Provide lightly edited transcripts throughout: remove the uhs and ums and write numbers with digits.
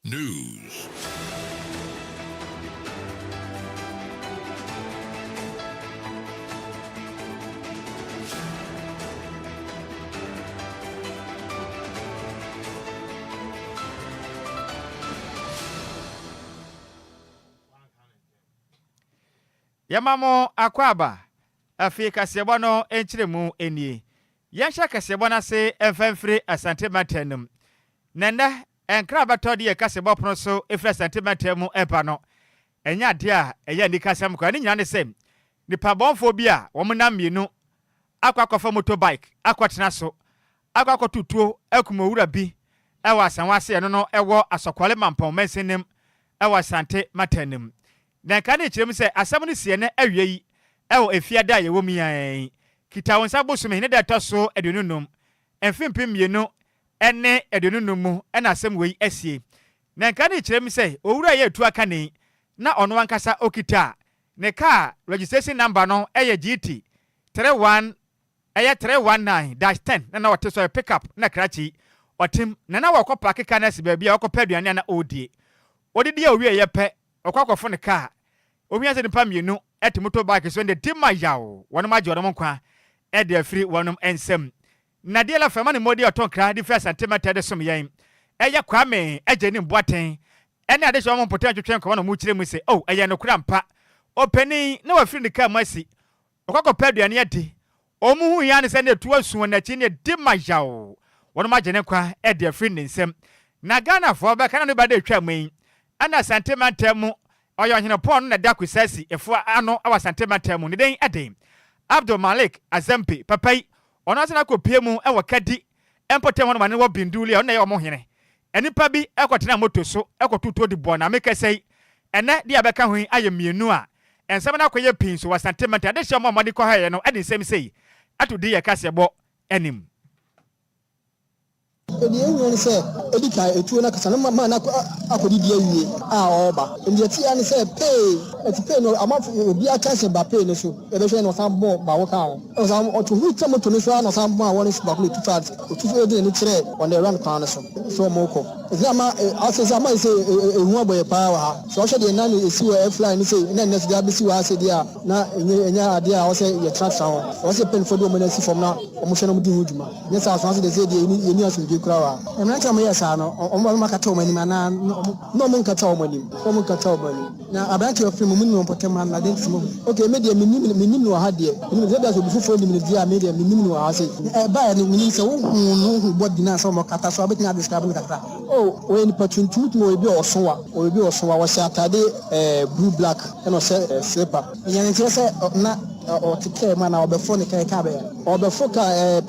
News. Yɛma mo akwaaba. Afei kaseɛbɔ no nkyerɛmu nie. Yɛnhyɛ kaseɛbɔ no ase mfa mfiri Asante mantam no mu. Na nnɛ, nkra a bɛtɔ de yɛn kaseɛbɔ pono so firi Asante mantam mu reba no, ɛnyɛ adeɛ a ɛyɛ anikasɛm koraa. Ne nyinaa ne sɛ, nipabɔnfoɔ bi a wɔnam mmienu akɔ akɔfa motorbike akɔtena so akɔ akɔto tuo akum owura bi wɔ Asanwa ase, ɛno no ɛwɔ Asɔkɔle Mampɔn mansin wɔ Asante mantam no mu. Na nka ne kyerɛ mu sɛ asɛm no si ɛnɛ awia yi ɛwɔ efiada a yɛwɔ mu yi kita wɔn nsa bosome ne da ɛtɔ so 25, mfe 2025 mu ɛna asɛm wei asie. Na nka ne kyerɛ mu sɛ owura yɛ etu aka ne na ɔno ankasa okita ne car registration number no ɛyɛ GT 31, ɛyɛ 319-10 na ɔte so, ɛyɛ pickup na krakye ɔtem na wɔkɔ park car no asi baabi a wɔkɔpɛ aduane a na ɔredie. Odidi a owie yɛ pɛ, ɔkɔ akɔfo ne car, ohia sɛ nipa mmienu ɛte motorbike so de di ma yaw wɔn agye wɔn nkwa ɛde afiri wɔn nsam. Na deɛ la fɛma ne mmɔde ɔtɔn kra de firi Asante mɛtɛ de som yɛn, ɛyɛ Kwame agye ne mboaten ɛne adehyɛ wɔn mpɔtɛn twetwe nkɔmɔ na wɔn kyerɛ mu sɛ, oh, ɛyɛ nokora mpa, ɔpanin na wafiri ne kaa mu asi ɔkɔ akɔpɛ aduane adi. Wɔn hu ya ne sɛ ne etu asu wɔn n'akyi ne di ma yaw wɔn agye ne nkwa ɛde afiri ne nsam. Na Ghanafoɔ bɛka na ne ba de atwa mu yi, ɛna Asante mantam mu ɔyɛ ɔhene pɔn no na da Kusasi efo ano ɛwɔ Asante mantam mu, ne den ɛden Abdul Malik Azampe. Papa yi, ɔno asana akɔpie mu ɛwɔ Kadi mpɔtam hɔ nom ne wɔ Binduli a ɔno na ɛyɛ ɔmo hene. Nnipa bi ɛkɔtena moto so ɛkɔtutuo de bɔ na mekɛsɛ yi, ɛnɛ deɛ abɛka ho yi ayɛ mmienu a nsɛm no akɔyɛ pii nso wɔ Asante mantam. Adehyɛ ɔmo a ɔmɔde kɔhɛɛ no ɛde nsɛm sei ato di yɛ kaseɛbɔ anim. Deɛ ehu ne sɛ edi kan etuo no akasa no ma na akɔdidi awie a ɔreba. Ndeɛ tia ne sɛ pee ɛti pee no, amanfo obi aka sɛ ba pee no so ɛbɛhwɛ na ɔsan bɔ baako ka ho, ɔsan ɔto hu tɛ moto no so a na ɔsan bɔ a wɔne so baako na etu fa otu so de n'ani kyerɛ on the run kwan no so so ɔmo kɔ esi ama asɛ sɛ ama sɛ ehu abɔ yɛ paa wɔ ha. Sɛ ɔhwɛ deɛ nan esi wɔ airfly ne sɛ na nnɛ so deɛ abɛsi wɔ ha sɛ deɛ a na ɛnyɛ adeɛ a ɔsɛ yɛtenatena hɔ. Ɔsɛ mpanyinfoɔ de wɔn asi fam na wɔn hwɛ na wɔn di ho dwuma. Nyɛ sɛ aso ase de sɛ deɛ yɛni asomdwe kura wɔ ha. Mmeranteɛ a wɔyɛ saa no, ɔmo akata wɔn anim anaa na ɔmo nkata wɔn anim? Ɔmo nkata wɔn anim. Na aberanteɛ ɔfiri mu mu nim mpɔtam ha na de nti mo? Ok, me deɛ menim no wɔ ha deɛ, menim sɛ bi asɛ obi foforɔ nim no deɛ a, me deɛ menim no wɔ ha sɛ ɛbaeɛ no, menim sɛ wohu no, hu body no a sɛ ɔmo kata so a, wobɛtumi adescribe no kakra? Oh, ɔyɛ nipa tuntum tumi, ɔyɛ bi a ɔso wa, ɔyɛ bi a ɔso wa, wɔhyɛ atade blue black ɛna ɔhyɛ slipper. Ɛnyɛ nkyerɛ sɛ na ɔte kaa mu anaa ɔbɛfo ne kaa kaa bɛyɛ? Ɔbɛfo kaa,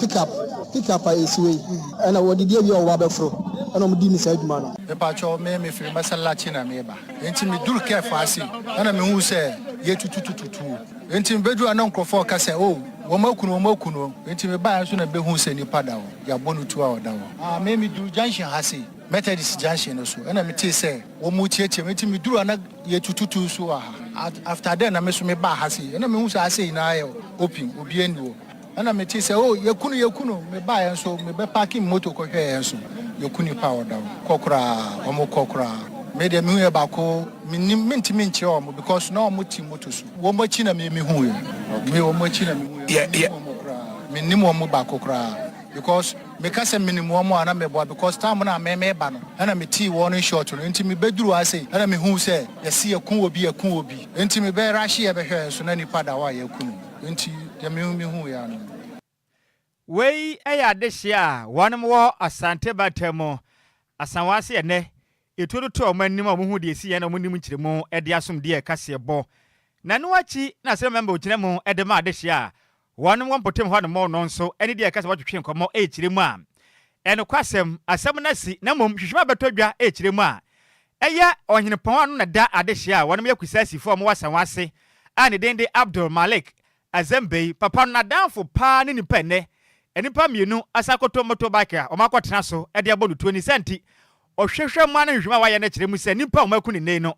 pick up a esi wei ɛna wɔde di awie a ɔwɔ abɛforo ɛna ɔmo di ne saa adwuma no. Mepakyɛw, me mefiri Masalachi na meba, nti meduru kɛfo ase ɛna mehu sɛ yɛtututututuo, nti mebɛduru a na nkurɔfoɔ ka sɛ, o, wɔn aku no, wɔn aku no. Nti mebaeɛ nso na bɛhu sɛ nipa da hɔ, yɛabɔ no tuo a ɔda hɔ. Ah, me meduru junction ha sei, Methodist junction no so, ɛna metee sɛ wɔn mu tietie mu, nti meduru a na yɛtututu so wɔ ha. After then na me so mebaa ha sei, ɛna mehu sɛ ha sei nyinaa yɛ open, obiara nni hɔ, ɛna mete sɛ, o, yɛku no, yɛku no. Mebaeɛ nso mebɛ park moto kɔhwɛ yɛn so yɛku nipa a ɔda hɔ. Kɔ koraa, ɔmo kɔ koraa. Me deɛ mehu yɛ baako, menim mentumi nkyerɛ ɔmo because na ɔmo te moto so. Wɔn akyi na me mehu yɛ, me wɔn akyi na mehu yɛ. Menim wɔn koraa, menim wɔn baako koraa because meka sɛ menim wɔn a na meboa because time na me meba no ɛna metee wɔn short no, nti mebɛduru ha sei ɛna mehu sɛ yɛsi yɛku obi, yɛku obi, nti mebɛ rush yɛbɛhwɛ so na nipa da hɔ a yɛku no, nti deɛ mehu yɛ ano. Wei yɛ adehyeɛ a wɔnom wɔ Asante bata mu Asanwa ase. Ɛnɛ etuo no to wɔn anim a wɔn ho deɛ esi yɛn na wɔn nim nkyerɛmu de asom deɛ kaseɛ bɔ. Na no akyi na asɛm mɛmba ogyina mu de ma adehyeɛ a wɔnom wɔ mpɔtam hɔ nom no nso ne deɛ ɛka sɛ wɔtwetwe nkɔmmɔ ɛrekyerɛ mu a ɛnokwasɛm asɛm no asi. Na mmom hwehwɛm a bɛtɔ dwa ɛrekyerɛ mu a ɛyɛ ɔhenepɔn ano na da adehyeɛ a wɔnom yɛ Kusasifoɔ a wɔwɔ Asanwa ase a ne din de Abdul Malik Azembei. Papa no n'adamfo paa ne nipa nnɛ nnipa mmienu asa akɔtɔ motorbike a wɔn akɔtena so de abɔ no tuo ne nsa, nti ɔhwehwɛ mu ano nhwehwɛmu a wayɛ no kyerɛ mu sɛ nnipa a wɔn aku ne nne no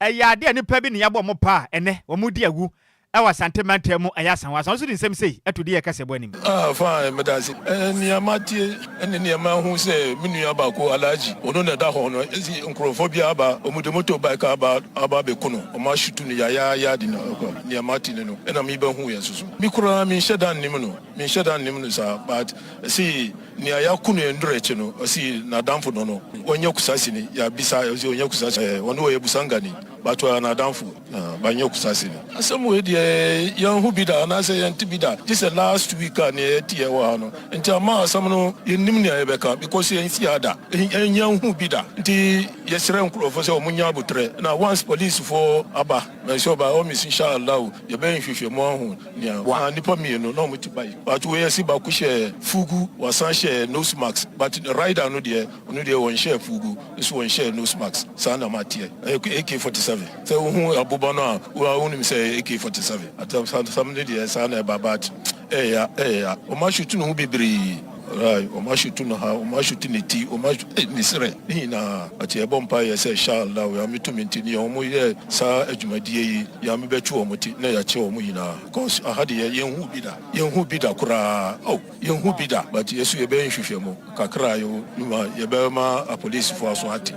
ɛyɛ ade a nnipa bi ne yɛabɔ wɔn paa ɛnɛ wɔn di awu. Ɛwɔ Asante mantam mu ɛyɛ Asanwa. Asanwa nso de nsɛm sei to di yɛ kasabu anim. Ah fine medase. Nea matie ne nea mahu sɛ me nua baako Alhaji ɔno na ɛda hɔ no esi nkurɔfoɔ bi aba wɔn de motor bike aba aba abɛku no wɔn ashutu no yayaaya de no kɔ nea mate ne no ɛna me bɛhu yɛ nso so me koraa menhyɛ da nnim no menhyɛ da nnim no saa but ɛsi nea yaku no ɛnduru akyi no ɔsi n'adamfo no no ɔnyɛ kusasini yabisa ɔsi ɔnyɛ kusasini ɔno ɔyɛ busangani but ɔyɛ n'adamfo. Na banyɛ kusase ni. Asɛm wei deɛ yɛnhu bi da anaasɛ yɛnte bi da gye sɛ last week a nea yɛteɛ wɔ ha no nti ama asɛm no yɛnnim nea yɛbɛka because yɛnsi ha da yɛnhu bi da nti yɛsrɛ nkurɔfoɔ sɛ wɔn nya abotrɛ na once police foɔ aba mɛsɛ by all means insha Allah yɛbɛyɛ nhwehwɛmu ahu nea wa nnipa mmienu na wɔn te bike but wei yɛsi baako hyɛ fugu wasan hyɛ nose mask but rider no deɛ Ɔno deɛ wɔnhyɛɛ fugu nso wɔnhyɛɛ nose mask saa na mateɛ ɛyɛ AK 47 sɛ wohu aboba no a wo ara wonim sɛ ɛyɛ AK 47 asɛm no deɛ saa na ɛba but ɛyɛ ya ɛyɛ ya wɔn ashoot ne ho bebree right wɔn ashoot no ha wɔn ashoot ne ti wɔn ashoot eh ne serɛ ne nyinaa but yɛbɔ mpaeɛ sɛ inshallah Nyame tumi nti nea wɔn yɛ saa adwumadie yi Nyame bɛtwe wɔn ti na yɛakye wɔn nyinaa cause aha deɛ yɛnhu bi da yɛnhu bi da koraa oh. Yɛnhu bi da but yɛso yɛbɛyɛ nhwehwɛmu kakra yo ma yɛbɛma apolisifo aso ate.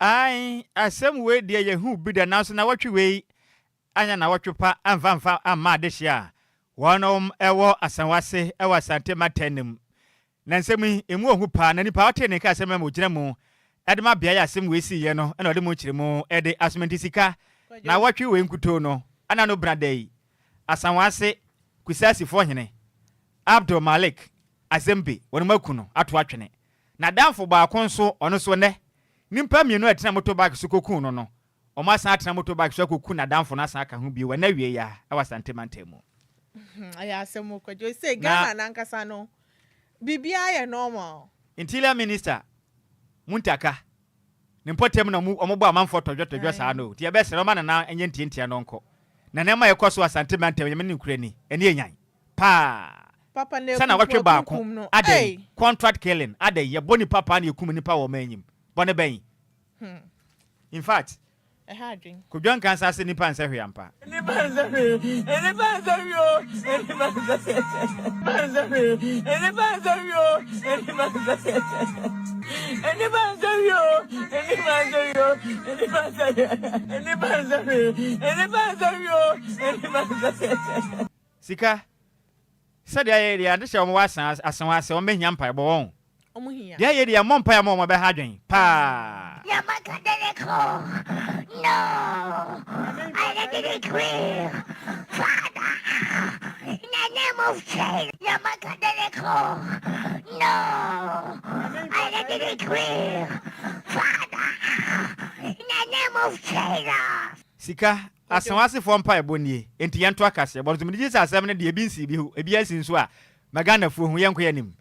Ae asɛm wei deɛ yɛhuu bi da nanso nawɔtwe wei anyɛ nawɔtwe pa amfa amfa amma adehyeɛ a wɔnom wɔ Asanwase wɔ Asante mantam no mu. Na nsɛm yi ɛmu ɔhu paa na nipa a ɔtee ne nka asɛm ma ɔgyina mu de ma beaeɛ a asɛm wei siiɛ no na ɔde mu nkyerɛmu de asoma nti sika nawɔtwe wei nkutoo no ana no bena da yi Asanwase Kusasifoɔ hene, Abdul Malik Azembe, wɔnom aku no ato atwene. N'adamfo baako nso, ɔno nso nnɛ, nnipa mmienu a ɛtena motorbike so kɔkuu no no, wɔn asan atena motorbike so akɔku n'adamfo no asan aka ho bio ɛnnɛ awiei yi ara wɔ Asante mantam mu. Ɛyɛ asɛm o Kwadwo. Sei Na. Ghana nankasa no biribiara yɛ normal. Interior Minister Muntaka Ne mpɔtam na ɔmo bɔ amanfoɔ tɔdwɔtɔdwɔ saa no o, nti yɛbɛsrɛ ɔma Nana nyɛ ntiantia na ɔnkɔ. Na nneɛma a ɛkɔ so wɔ Asante mantam Nyame ne nokorɛ ni, ɛne ɛnyan paa. Papa na Sɛ akunkum nawɔtwe baako akunkum no adɛn, ei. contract killing adɛn, yɛbɔ nipa paa na yɛkum nipa wɔ ɔman yi mu, bɔne bɛn? In fact, Ɛha adwen. Kodwo Nkansah se nipa nsɛ hwee ampa. Nnipa nsɛ hwee, nnipa nsɛ hwee o, nnipa nsɛ hwee, nnipa nsɛ hwee, nnipa nsɛ hwee o, nnipa nsɛ hwee, nnipa nsɛ hwee o, nnipa nsɛ hwee o, nnipa nsɛ hwee, nnipa nsɛ hwee, nnipa nsɛ hwee o, nnipa nsɛ hwee. Sika, Sɛdeɛ ayɛ yi deɛ ade hyɛ wɔn wɔ asa ase wɔn ase wɔn bɛhia mpaebɔ wɔn Ɔmo hia. Deɛ ayɛ yi deɛ yɛmmɔ mpaeɛ ama wɔn ɛbɛha adwen paa. Sika, Asewasefoɔ mpaebɔ nie, enti yɛnto akaseɛ bɔ no so. Mede gye sɛ asɛm no deɛ ebi nsii bi ho, ebi asi nso a, ma Ghanafoɔ hu, yɛnkɔ yɛn anim.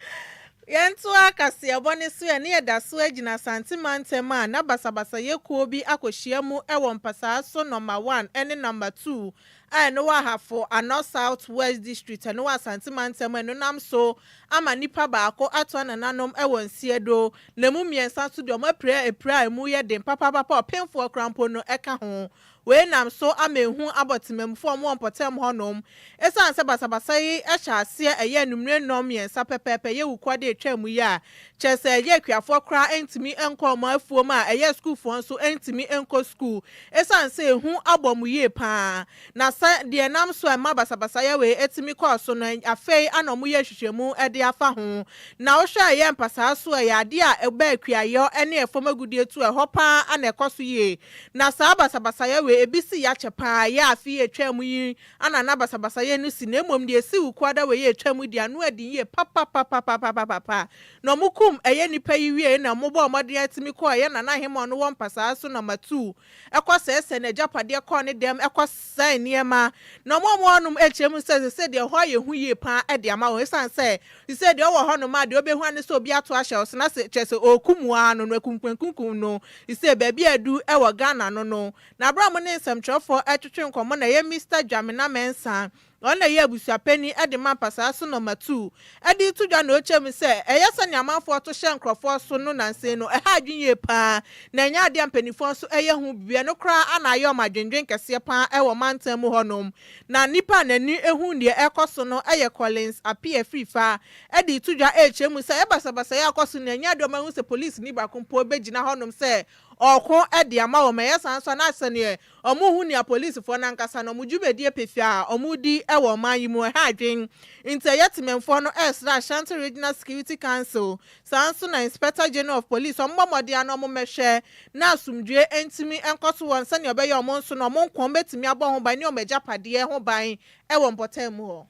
Yɛntoa kaseɛbɔ no so ɛ, ne yɛda so agyina Asante mantam a na basabasayɛ kuo bi akɔhyia mu wɔ mpasaa so nɔma one ne nɔma two a ɛno wɔ Ahafo Ano South West District ɛno wɔ Asante mantam ɛno nam so ama nipa baako atoa nananom wɔ Nsiado na emu mmiɛnsa nso deɛ wɔapira apira a emu yɛ den papaapa ɔpemfoɔ koraa mpo no ka ho. Wei nam so ama ehu abɔ temammufoɔ a wɔwɔ mpɔtam hɔnom. Esiane sɛ basabasa yi hyɛɛ aseɛ ɛyɛ anwummere nnɔn mmiɛnsa pɛpɛɛpɛ yɛ Wukuada a ɛtwaa mu yi a, kyerɛ sɛ ɛyɛ akuafoɔ koraa ntumi nkɔ wɔn afuom a ɛyɛ sukuufoɔ nso ntumi nkɔ sukuu esiane sɛ ehu abɔ wɔn yie pa ara. Na sɛ deɛ ɛnam so a ɛma basabasayɛ wei tumi kɔɔ so no, afei na wɔyɛ nhwehwɛmu de afa ho. Na wohwɛ a ɛyɛ mpasaa so a, ɛyɛ adeɛ a ɛba akuayɔ ne ɛfam agudeɛ tu a, ɛhɔ pa ara na ɛkɔ so yie. Na saa basabasayɛ wei, ebi si akyɛ pa ara, ɛyɛ afe yi a ɛtwaa mu yi na na basabasayɛ no si, na mmom deɛ ɛsi Wukuada wei a ɛtwaa mu yi deɛ, ano aden yie papapapapapapa. Na wɔkum ɛyɛ nnipa yi wieeɛ na wɔbɔɔ mmɔden atumi kɔɔ ɛyɛ Nana Ahemaa a ɔno wɔ mpasaa so nɔma tuu kɔsɛesɛe n'agyapadeɛ kɔɔ ne dɛm kɔsɛe nneɛma. Na wɔn a wɔwɔ hɔnom kyerɛ mu sɛ seesei deɛ ɛhɔ ayɛ hu yie pa ara de ama wɔn ɛsiane sɛ seesei deɛ ɔwɔ hɔnom a deɛ ɔbɛhu ara ne sɛ obi ato ahyɛ wo so na sɛ kyerɛ sɛ ɔrekum wo ara no no akunkumakunkum no seesei baabi a adu wɔ Ghana no no. Na berɛ a wɔne nsɛmtwerɛfoɔ retwetwe nkɔmmɔ na ɛyɛ Mister Dwamena Mensah. Ɔno na ɛyɛ abusuapanin de ma Mpasaa so Nɔma Tuu de reto dwa na ɔkyerɛ mu sɛ ɛyɛ sɛnea amanfoɔ to hyɛ nkurɔfoɔ so no nansa yi no ɛha adwene yie pa ara na ɛnyɛ adeɛ a mpanimfoɔ nso yɛ ho biribi. Ɛno koraa na ayɛ wɔn adwendwen kɛseɛ pa ara wɔ mantam mu hɔnom. Na nipa a n'ani hu deɛ ɛrekɔ so no yɛ Collins Appiah Afrifa de reto dwa rekyerɛ mu sɛ ɛyɛ basabasayɛ a ɛrekɔ so no ɛnyɛ adeɛ a wɔahu sɛ polisini baako mpo bɛgyina hɔnom sɛ ɔreko de ama wɔn. Ɛyɛ saa nso a na sɛdeɛ Wɔnhu nea polisifoɔ no ankasa no wɔn dwumadie pefee a wɔredi wɔ ɔman yi mu ɛha adwen nti ɛyɛ temanfoɔ no ɛresrɛ Ashanti Regional Security Council saa nso na Inspector General of Police wɔn mmɔ mmɔden ano wɔn mmɛhwɛ na asomdwoeɛ ntumi nkɔ so wɔ sɛnea ɛbɛyɛ wɔn nso no wɔn nkwa wɔbɛtumi abɔ ho ban ne wɔn agyapadeɛ ho ban wɔ mpɔtam mu hɔ.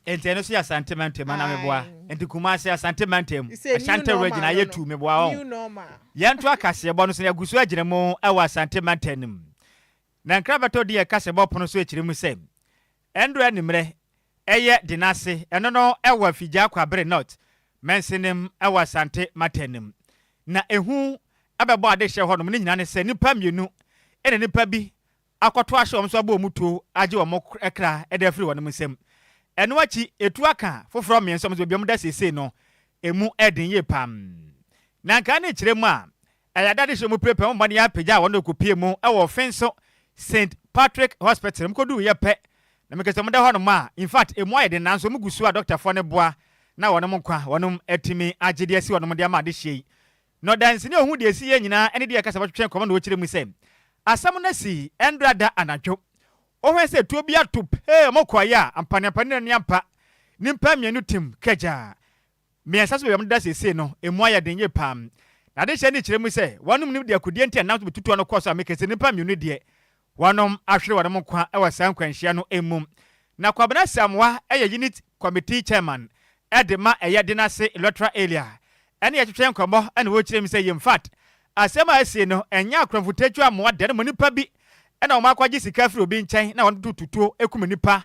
Enti ɛno nso yɛ Asante mantam anaa meboa? Ae. Enti Kumasi, Asante mantam, It's a new Ashanti region normal no ayɛ no. tu meboa New wɔn. normal. Yɛnto akaseɛbɔ no so na yɛagu so agyina mu wɔ Asante mantam no mu. Na nkrabɛtɔ di yɛn kaseɛbɔ pono so akyiri mu sɛ, Ɛndɔ animmerɛ ɛyɛ Denase, ɛno no ɛwɔ Afigya Kwabere North mansinim wɔ Asante mantam no mu. Na ehu abɛbɔ adehyeɛ hɔnom, ne nyinaa ne sɛ nnipa mmienu na nnipa bi akɔto ahyɛ wɔn so abɔ wɔn tuo agye wɔn kra de afiri wɔn nsam. Ɛno akyi, etuo aka foforɔ mmiɛnsa a wɔn nso baabi a wɔda seesei no, emu yɛ den yie pa ara. Na nka ne kyerɛ mu a, ɛyɛ ade adehyeɛ mu pirepire a wɔn mmɔden apagya wɔn de kɔpue mu wɔ Finso Saint Patrick Hospital. Wɔkɔduruiɛ pɛ, na meka sɛ wɔda hɔnom a, in fact, emu ayɛ den nanso wɔgu so a dɔktafoɔ no boa na wɔn nkwa wɔn atumi agye de asi wɔn de ama adehyeɛ yi. Na ɔdanseni a ohuu deɛ esiiɛ nyinaa ne deɛ ɛka sɛ wɔtwetwee nkɔmmɔ na ɔkyerɛ mu sɛ, Asɛm no sii ɛndra da anadwo. Wohwɛ sɛ tuo bi ato pee wɔn kɔeɛ a, ampaneampa ne ne ampa, nnipa mmienu tim kagyaa. Mmiɛnsa nso baabi a wɔdeda seesei no, emu ayɛ den yie paa. Na adehyɛ no kyerɛ mu sɛ, wɔnom nim deɛ akodie nti a ɛnam so bɛtutuo no kɔɔ so a meka sɛ nnipa mmienu deɛ, Wɔnom ahwere wɔnom nkwa wɔ saa nkwanhyia no mu. Na Kwabena Asamoah yɛ Unit Committee Chairman de ma ɛyɛ Denase Electoral Area ɛne yɛtwetwe nkɔmmɔ na ɔkyerɛ mu sɛ infact asɛm a asie no ɛnyɛ akorɔmfotachu amoa da no mu nipa bi na wɔn akɔgye sika afiri obi nkyɛn na wɔn toto tuo kum nipa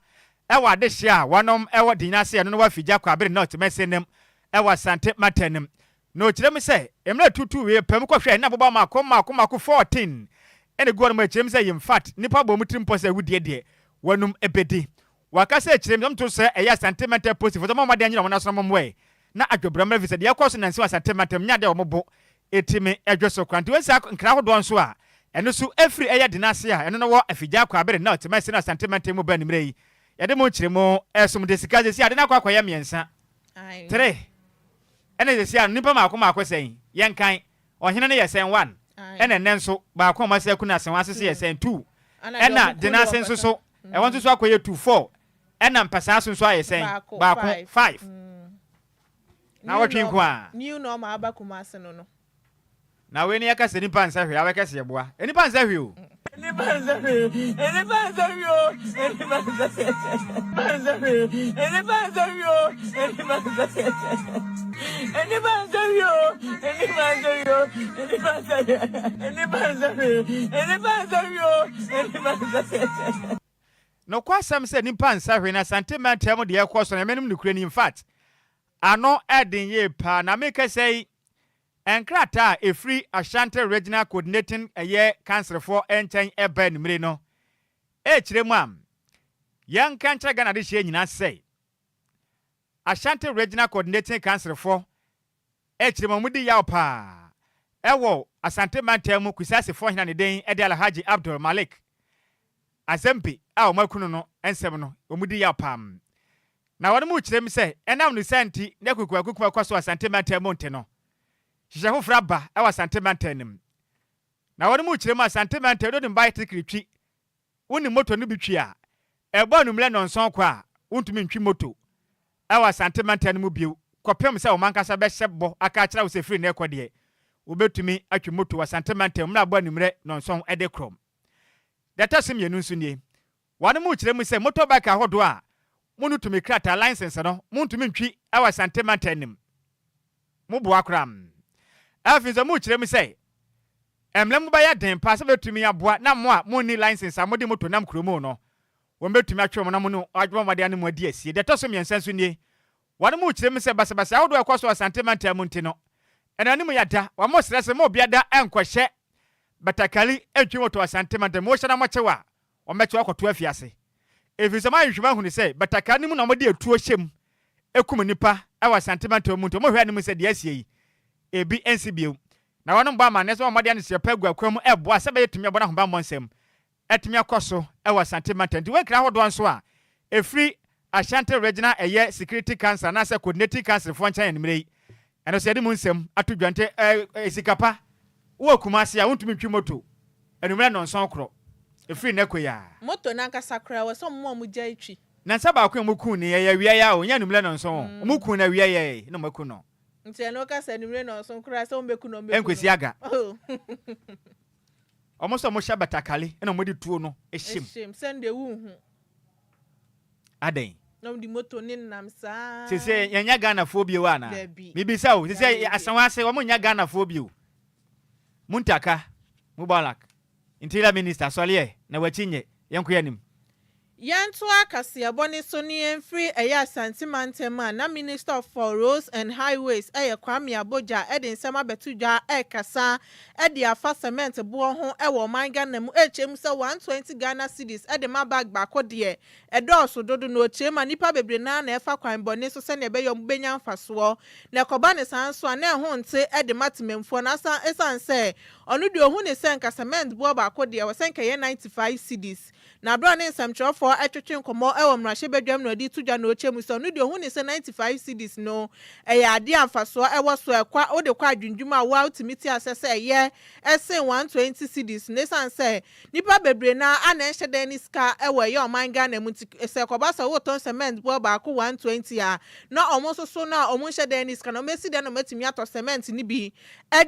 wɔ adehyeɛ a wɔnom wɔ Denase ɛno no wɔ Afigya Kwabere North Mɛsenem wɔ Asante Mantam Na ɔkyerɛ mu sɛ, mmerɛ tuutuu wei pɛ mu kɔhwɛɛ na aboba mmaako mmaako mmaako 14 na ɛgu hɔnom a ɛkyerɛ mu sɛ infact nnipa bɔ wɔn tirim pɔ sɛ awudie deɛ wɔnom bɛdi. Wɔaka sɛ ɛkyerɛ mu sɛ wɔto sɛ ɛyɛ Asante Mantam apolisifoɔ sɛ wɔmmɔ mmɔden anyere wɔn aso na wɔmmoɛ na adwobrɛ mmra efisɛ deɛ ɛkɔ so nnansa wɔ Asante Mantam nyɛ adeɛ a wɔn bo tumi dwo so koraa. Nti wɔn saa nkra ahodoɔ nso a ɛno nso ɛfiri ɛyɛ Denase a ɛno no wɔ Afigya Kwabere North Mansin wɔ Asante Mantam mu ba anwummerɛ yi yɛde mo nkyerɛmu ɛresom de sika seesei ade no akɔ akɔyɛ mmiɛnsa, three. Ɛna sɛsi a no nipa maako maako sɛn? Yɛnkan. Ɔhene no yɛ sɛn? One. Ɛna ɛnɛ nso baako a wɔasi aku no asen ase so yɛ sɛn? Two. Ɛna Denase nso so ɛhɔ nso so akɔyɛ two, four. Ɛna Mpasaa so nso ayɛ sɛn? Baako, five. Na wɔtwe nko a. New normal aba Kumasi no no. Na wei ne yɛka sɛ nipa nsɛ hwee abɛkɛ sɛ yɛboa. Nipa nsɛ hwee o. Nipa nsɛ hwee, nipa nsɛ hwee o, nipa nsɛ hwee, nipa nsɛ hwee, nipa nsɛ hwee o, nipa nsɛ hwee, nipa nsɛ hwee o, nipa nsɛ hwee o, nipa nsɛ hwee, nipa nsɛ hwee, nipa nsɛ hwee o, nipa nsɛ hwee. Nokwasɛm sɛ nipa nsɛ hwee na Asante mantam deɛ ɛkɔ so no ɛmɛ nom nokorɛ ni infact ano ɛden yie paa na mekasa yi Nkrataa a ɛfiri Ashanti Regional Coordinating ɛyɛ Kanselfoɔ nkyɛn ɛba anwummere no ɛrekyerɛ mu a yɛnka nkyerɛ Ghana adehyeɛ nyinaa sɛ Ashanti Regional Coordinating Kanselfoɔ ɛrekyerɛ mu a wɔdi yaw paa ɛwɔ Asante mantam mu Kusasefoɔ hene a ne din de Alhaji Abdul Malik Azempe a wɔaku no no nsɛm no wɔdi yaw paa. Na wɔn mu kyerɛ mu sɛ ɛnam no saa nti na akukumakukum a ɛkɔ so wɔ Asante mantam mu nte no hyehyɛ foforo aba wɔ Asante mantam no mu. Na wɔn mu kyerɛ mu Asante mantam no de bicycle twi, wonim moto no bi twi a, ɛbɔ anwummerɛ nnɔnson kɔ a, wontumi ntwi moto wɔ Asante mantam no mu bio kɔpem sɛ wɔn ankasa bɛhyɛ bɔ aka akyerɛ wo sɛ firi nnɛ rekɔ deɛ wobɛtumi atwi moto wɔ Asante mantam mu mmerɛ abɔ anwummerɛ nnɔnson de korɔ. Deɛ ɛtɔ so mmienu nso nie, Wɔn mu kyerɛ mu sɛ motorbike ahodoɔ a monni tumi krataa, license, no montumi ntwi wɔ Asante mantam no mu. Moboa koraa. Afei nso wɔn kyerɛ mu sɛ mmara mu bɛyɛ den paa sɛ bɛtumi aboa na mo a monni license a mode moto nam kuro mu no wɔn bɛtumi atwe wɔn na mo ne wɔn adwuma ne mo adi asie. Deɛ ɛtɔ so mmiɛnsa nso nie, Wɔn mu kyerɛ mu sɛ basabasa ahodoɔ a ɛkɔ so wɔ Asante mantam mu nti no, ɛna no mu yɛ da. Wɔn srɛ sɛ mo obiada nkɔhyɛ batakari ntwi moto wɔ Asante mantam mu. Wohyɛ na wɔkye wo a, wɔbɛkye wo akɔto afiase. Ɛfiri sɛ wɔayɛ nhwehwɛmu ahunu sɛ batakari no mu na wɔde atuo hyɛ mu kum nnipa wɔ Asante mantam mu nti wɔhwɛ anim sɛ deɛ asie yi ebi nsi bio. Na wɔnom bɔ amanneɛ sɛ wɔn mmɔden adesrɛ pa agu akwan mu ɛboa sɛ ɛbɛyɛ tumi a ɛbɔ no ahobammɔ nsɛm atumi akɔ so wɔ Asante mantam. Nti wɔn nkra ahodoɔ nso a ɛfiri Ashanti Regional ɛyɛ Security Council anaasɛ Coordinating Council foɔ nkyɛn anwummerɛ yi ɛno nso yɛde mu nsɛm ato dwa. Nti ɛɛ sika pa wowɔ Kumasi a wontumi ntwi moto anwummerɛ nnɔnson korɔ ɛfiri nnɛ kɔ yi a. Moto no ankasa koraa ɛwɔ sɛ wɔn a wɔgyae twi. Nansa baako a wɔkuu no yi ɛyɛ awia yi ara o, ɛnyɛ anwummerɛ nnɔnson o, wɔkuu no awia yi ara yi na wɔaku no. Nti ɛno woka sɛ anwummerɛ nnɔnson koraa sɛ wɔbɛku no wɔbɛku no. Ɛnkwasi aga. Wɔn nso wɔhyɛ batakari na wɔde tuo no hyɛ mu. Hyɛ mu sɛndeɛ wonhu. Adɛn? Na wɔde moto ne nam saa. Sese yɛnyɛ Ghanafoɔ bio anaa? Dabi. Mebisa o, sese Dabi. Asawa ase wɔn nyɛ Ghanafoɔ bio? Muntaka, Mubarak, Interior Minister sɔre ɛ na w'akyi nyɛ, yɛnkɔ yɛn anim. Yɛntoa kaseɛbɔ no so na yɛmfiri ɛyɛ Asante mantam a na Minister for Roads and Highways ɛyɛ Kwame Abodja de nsɛm abɛto dwa ɛrekasa de afa cement boɔ ho wɔ ɔman Ghana mu ɛrekyerɛ mu sɛ 120 Ghana cedis de ma bag baako deɛ ɛdɔɔso dodo na ɔkyerɛ mu a nnipa bebree no ara na ɛfa kwan bɔne so sɛdeɛ ɛbɛyɛ a wɔbɛnya mfasoɔ na ɛkɔba no saa nso a na ɛho nte de ma temamfuo no asan ɛsiane sɛ ɔno deɛ ɔhu ne sɛ nka cement boɔ baako deɛ ɛwɔ sɛ nka ɛyɛ 95 cedis. Na berɛ a ɔne nsɛmtwerɛfoɔ retwetwe nkɔmmɔ wɔ mmarahyɛbadwam na ɔde reto dwa na ɔrekyɛ mu sɛ ɔno deɛ ɔhu ne sɛ 95 cedis no ɛyɛ adeɛ a mfasoɔ wɔ so a ɛkɔ wode kɔ adwendwem a wo ara wotumi te aseɛ sɛ ɛyɛ sen 120 cedis no ɛsiane sɛ nnipa bebree no ara na ɛnhyɛ da nni sika wɔ ɛyɛ ɔman Ghana mu nti sɛ ɛkɔba sɛ woretɔn cement boɔ baako 120 a na wɔn nso so no a wɔnhyɛ da nni sika no wɔbɛsi dɛn na wɔatumi atɔ cement no bi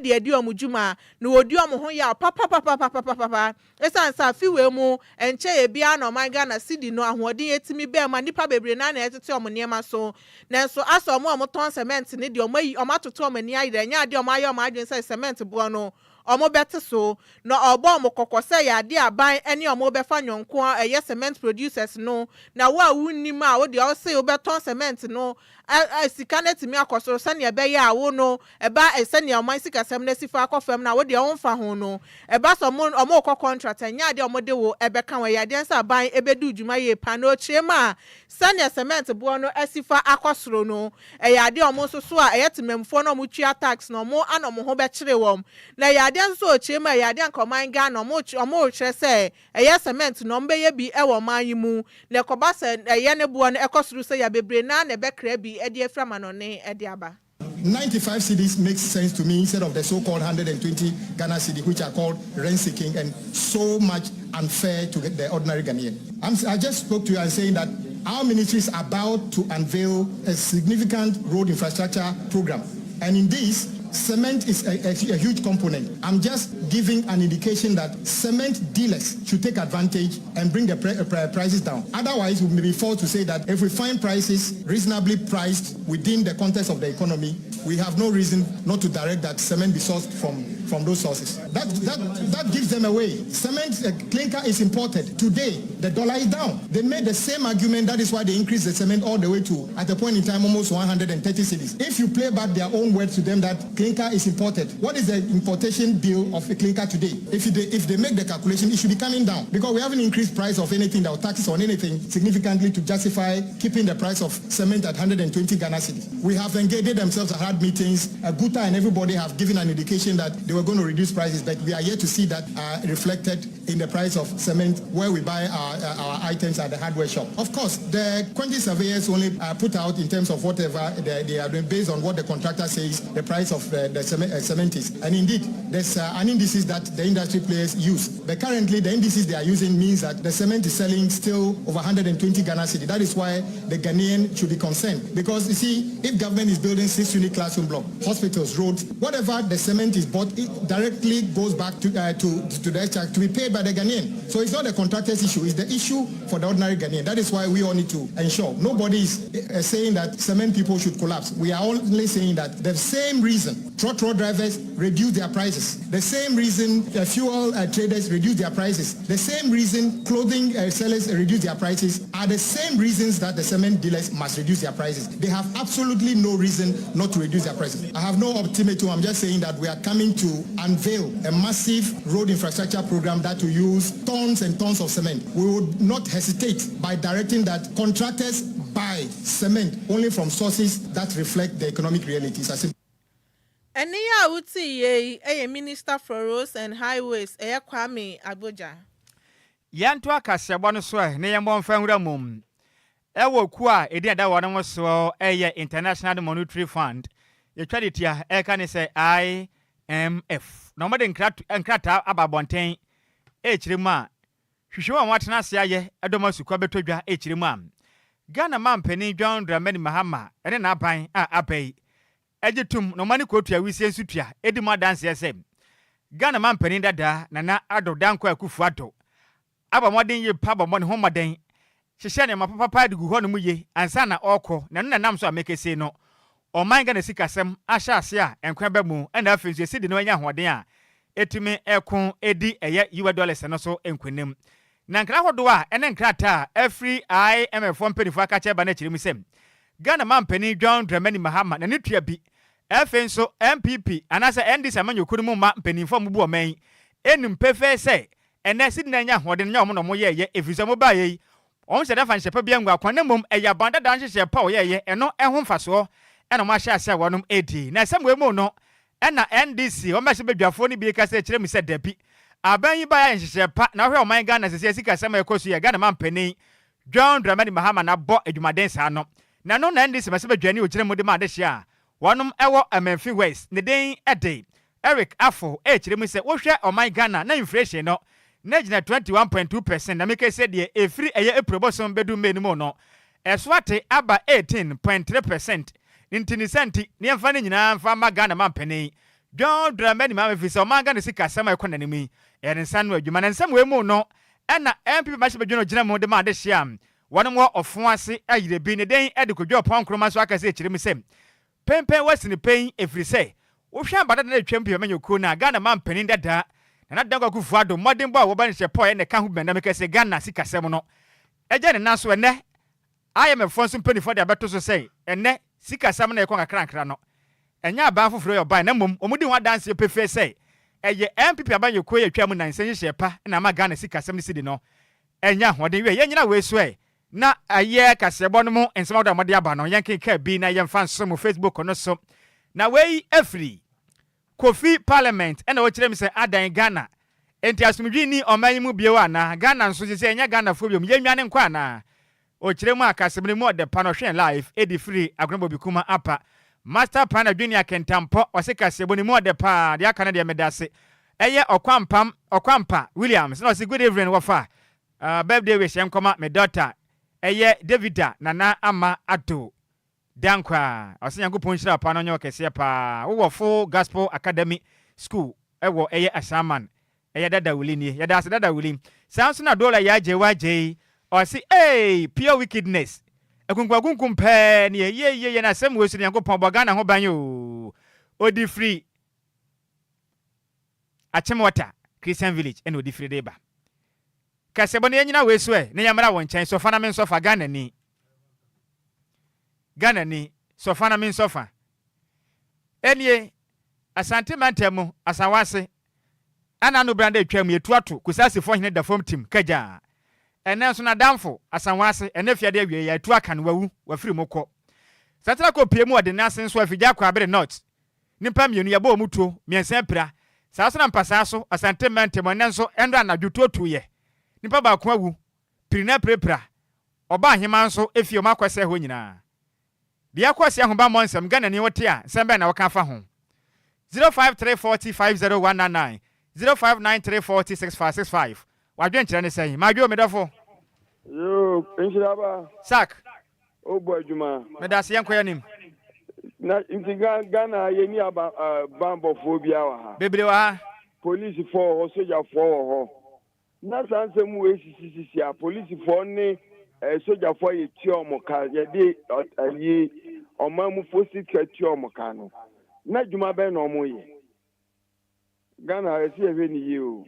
de adi wɔn dwuma na wɔdi wɔn ho yaw papapapapapapa. Esiane sɛ afe wei mu ɛnkyɛeɛ biara na ɔman Ghana cedi no ahoɔden atumi baa mu a nnipa bebree no ara na ɛretete wɔn nneɛma so. Nanso asɛ wɔn a wɔtɔn cement no deɛ wɔayi wɔn atoto wɔn ani ayerɛ ɛnyɛ adeɛ a wɔayɛ wɔn adwene sɛ cement boɔ no wɔbɛte so. Na ɔrebɔ wɔn kɔkɔ sɛ ɛyɛ adeɛ a aban ne wɔn rebɛfa nyɔnko a ɛyɛ cement producers no na wo a wonnim a wo deɛ wose wobɛtɔn cement no a sika no atumi akɔ soro sɛnea ɛbɛyɛ a wo no ɛba sɛnea ɔman sikasɛm no asi fa akɔ fam no a wo deɛ womfa ho no ɛba sɛ ɔmo ɔmo rekɔ contract a ɛnyɛ adeɛ a ɔmo de wo ɛbɛka ho ɛyɛ adeɛ sɛ aban ɛbɛdi wo dwuma yie paa na ɔkyerɛ mu a sɛnea cement boɔ no asi fa akɔ soro no ɛyɛ adeɛ a ɔmo nso so a ɛyɛ temammufoɔ no a ɔmo tua tax no ɔmo ana ɔmo ho bɛkyere wɔn na ɛyɛ adeɛ nso sɛ ɔkyerɛ mu a ɛyɛ adeɛ a nka ɔman Ghana ɔmo ɔmo rekyerɛ sɛ Ɛyɛ cement na wɔbɛyɛ bi wɔ ɔman yi mu, na ɛkɔba sɛ ɛyɛ ne boɔ no ɛkɔ soro sei a, bebree no ara na ɛbɛkra bi de afiri amanɔne de aba. 95 cedis makes sense to me instead of the so-called 120 Ghana cedi which are called rent-seeking and so much unfair to the ordinary Ghanaian. I'm, I just spoke to you and saying that our ministry is about to unveil a significant road infrastructure program. And in this, cement is a, a, a huge component. I'm just giving an indication that cement dealers should take advantage and bring the prices down. Otherwise, we may be forced to say that if we find prices reasonably priced within the context of the economy, we have no reason not to direct that cement be sourced from, from those sources. That, that, that gives them away. Cement uh, clinker is imported. Today, the dollar is down. They made the same argument. That is why they increased the cement all the way to, at a point in time, almost 130 cedis. If you play back their own words to them that clinker is imported, what is the importation bill of a clinker today? If they, if they make the calculation, it should be coming down because we haven't increased price of anything or taxes on anything significantly to justify keeping the price of cement at 120 Ghana cedis. We have engaged themselves and had meetings. Guta and everybody have given an indication that they were going to reduce prices, but we are yet to see that uh, reflected in the price of cement where we buy our, uh, our items at the hardware shop. Of course, the quantity surveyors only uh, put out in terms of whatever they, they are doing based on what the contractor says the price of uh, the cement, uh, cement is. And indeed, there's uh, an indices that the industry players use. But currently, the indices they are using means that the cement is selling still over 120 Ghana cedi. That is why the Ghanaian should be concerned. Because you see, if government is building six-unit classroom block, hospitals, roads, whatever the cement is bought, it directly goes back to, uh, to, to the exchequer to be paid by the Ghanaian. So it's not the contractor's issue, it's the issue for the ordinary Ghanaian. That is why we all need to ensure. Nobody is uh, saying that cement people should collapse. We are only saying that the same reason trotro drivers reduce their prices, the same reason fuel traders reduce their prices, the same reason clothing sellers reduce their prices are the same reasons that the cement dealers must reduce their prices. They have absolutely no reason not to reduce their prices. I have no ultimatum. I'm just saying that we are coming to unveil a massive road infrastructure program that will use tons and tons of cement. We would not hesitate by directing that contractors buy cement only from sources that reflect the economic realities. As Ɛne a wote yie yi yɛ Minister for Roads and Highways, ɛyɛ Kwame Agbodza. Yɛnto akaseɛbɔ no so ɛ ne yɛmmɔ mfa nwura mu ɛwɔ kuo a ɛdi ɛda wɔn ho soɔ, ɛyɛ International Monetary Fund, yɛtwa de tia ɛka ne sɛ IMF, na wɔde nkrataa aba abɔnten ɛrekyerɛ mu a hwehwɛ mu a wɔatena ase ayɛ ɛdɔm asukwa bɛtɔ dwa, ɛrekyerɛ mu a Ghana mampanin John Dramani Mahama ɛne n'aban a aba yi ɛgye tom na ɔma ne kootu a wisie nso tua ɛdi mu adanseɛ sɛ Ghana mampanin dada Nana Addo Dankwa Akufo Addo abɔ mmɔden yie pa, bɔ ne ho mmɔden hyehyɛ nneɛma papapa de gu hɔ nom yie ansa na ɔrekɔ, na ɛno na nam so a mekese no ɔman Ghana sikasɛm ahyɛ ase a nkwa ba mu, ɛna afei nso esi de no anya ahoɔden a ɛtumi ɛko ɛdi ɛyɛ US dollars no so nkonim. Na nkra ahodoɔ a ɛne nkrataa a ɛfiri IMF foɔ mpanimfoɔ aka kyerɛ ba no akyerɛ mu sɛ Ghana mampanin John Dramani Mahama n'ani tua bi, afei nso NPP anaasɛ NDC amanyɔkuo no mu ma mpanimfoɔ a mubu ɔman yi ɛnum pefee sɛ ɛnɛ sidi na anya ahoɔden nyɛ ɔmo na ɔmo yɛɛyɛ, ɛfiri sɛ ɔmo baayɛ yi ɔmo hyɛ dɛ fa nhyɛ pa bi angu akwan, na mmom ɛyɛ aban dada nhyehyɛ pa a ɔyɛɛyɛ ɛno ɛho mfasoɔ ɛna ɔmo ahyɛ ase a wɔnom edi. Na ɛsɛm wei mu no ɛna NDC wɔn bɛhyɛ badwafoɔ no bi kasa kyerɛ mu sɛ dabi, aban yi ba yɛ nhyehyɛ pa na ɔhwɛ ɔman Ghana sɛ sikasɛm a ɛkɔ so yɛ Ghana mampanin John Dramani Mahama na bɔ adwumaden saa no. Na no na NDC bɛsɛ badwani ogyina mu de ma adehyɛ a wɔnom ɛwɔ Amenfi West, ne den ɛde Eric Afo, ɛkyerɛ mu sɛ wohwɛ ɔman Ghana na inflation no na gyina 21.2%, na meka sɛ deɛ ɛfiri ɛyɛ April bɔsɔm bɛdu May no mu no ɛso ate aba 18.3%. Nti ne sɛ nti ne yɛmfa no nyinaa mfa ma Ghana mampanin John Dramani Mahama firi sɛ ɔman Ghana sika asɛm a ɛkɔ n'anim yi ɛyɛ ne nsa no adwuma. Na nsɛm wei mu no ɛna NPP mahyɛ badwa no gyina mu de ma adehyɛ a wɔnom wɔ ɔfo ase ayerɛ bi, ne den ɛde Kodwo Ɔpɔn Nkroma so akasɛ kyerɛ mu sɛ pɛmpɛn wasi ne pɛn, ɛfiri sɛ wohwɛ abadada no atwam pii amanyɔkuo no a Ghana mampanin dada Nana Dankwa Akufo Addo mmɔdenbɔ a wɔba no hyɛ pɔɔ ɛna ɛka ho bɛnam kɛsɛ Ghana sikasɛm no ɛgya ne nan so. Ɛnɛ IMF foɔ nso mpanimfoɔ de abɛto so sɛ ɛnɛ sikasɛm no ɛkɔ nkakrankra no ɛnyɛ aban foforɔ yɛ ɔban, na mmom wɔn di ho adanseɛ pefee sɛ ɛyɛ NPP abanyɔkuo yɛ atwa mu nansa nhyehyɛ pa na ama Ghana sikasɛm no si di no ɛnyɛ ahoɔden wie. Yɛnyina wei so ɛ na ɛyɛ kaseɛbɔ no mu nsɛm ahodoɔ a wɔde aba no, yɛnkenka bi na yɛmfa nso mu Facebook no so. Na wei afiri Kofi Parliament, ɛna wɔkyerɛ mi sɛ adan Ghana nti asomdwi ni ɔman yi mu bio anaa? Ghana nso sɛ ɛnyɛ Ghanafoɔ biom, yɛnwane nkɔ anaa? Ɔkyerɛ mu a kasɛm no mu ɔde pa no ɔhwɛn live ɛdi firi Agonabɔ bi kuma apa. Master Plan Adwini Akentampɔ ɔse kaseɛbɔ no mu ɔde paa, deɛ aka no deɛ meda ase. Ɛyɛ Ɔkwampam Ɔkwampa Williams na ɔse good evening wɔfa, birthday wish nkɔma me daughter ɛyɛ Davida Nana Ama Ado Dankwa. Ɔsɛ Nyankopɔn nhyira pa no ɔnyɛ ɔkɛseɛ paa. Wowɔ Full Gospel Academy School ɛwɔ ɛyɛ Asaman, ɛyɛ Dada Wuli nie. Yɛda ase Dada Wuli. Saa nso na Dola yɛ agye wagye yi ɔse ee, pure wickedness, akunkumakunkum pɛɛ ne yie yie yɛ na asɛm wei so ne Nyankopɔn bɔ Ghana ho ban o. Ɔdi firi Akyemwata Christian Village ɛna ɔdi firi de ba kɛsɛ bɔ ne yɛnyina wei so ɛ ne yɛmmra wɔ nkyɛn. Sɔfa na me nsɔfa Ghana ni, Ghana ni sɔfa na me nsɔfa. Ɛnie Asante mantam mu Asawase ɛna no branda atwa mu yɛtu ato Kusasifoɔ hene da fam tim kagyaa. Ɛnɛ nso n'adamfo Asawase ɛnɛ fiade awie yɛatu aka no, wawu wafiri mu kɔ. Satana kɔ pie mu ɔde n'ase nso afigya akɔ abere North, nipa mmienu yɛbɔ wɔn tuo, mmiɛnsa apira. Saa so na mpasaa so Asante mantam ɛnɛ nso ɛnora anadwo tuo tuyɛ, nipa baako awu piri na pirapira. Ɔba ahema nso efie ɔmo akɔsɛ hɔ nyinaa deɛ akɔ si ahobammɔ nsɛm. Ghana ni wote a, nsɛm bɛn na wɔka fa ho? 0534050199, 0593406565. Wadwenkyerɛ ne sɛn? Madwo medɔfo. Yoo, nhyiraba. Sak. O bɔ adwuma. Meda ase, yɛnkɔ anim. Na nti Ghana yɛni aba banbɔfoɔ biara wɔ ha? Bebree wɔ ha. Polisifoɔ wɔ hɔ, sogyafoɔ wɔ hɔ. Na saa nsɛm wei sisisisi a, polisifoɔ ne sogyafoɔ yɛ tua wɔn ka, yɛde ayi ɔman mufoɔ sika tua wɔn ka no. Na adwuma bɛn na wɔyɛ? Ghana ɛsɛ yɛhwɛ no yie o.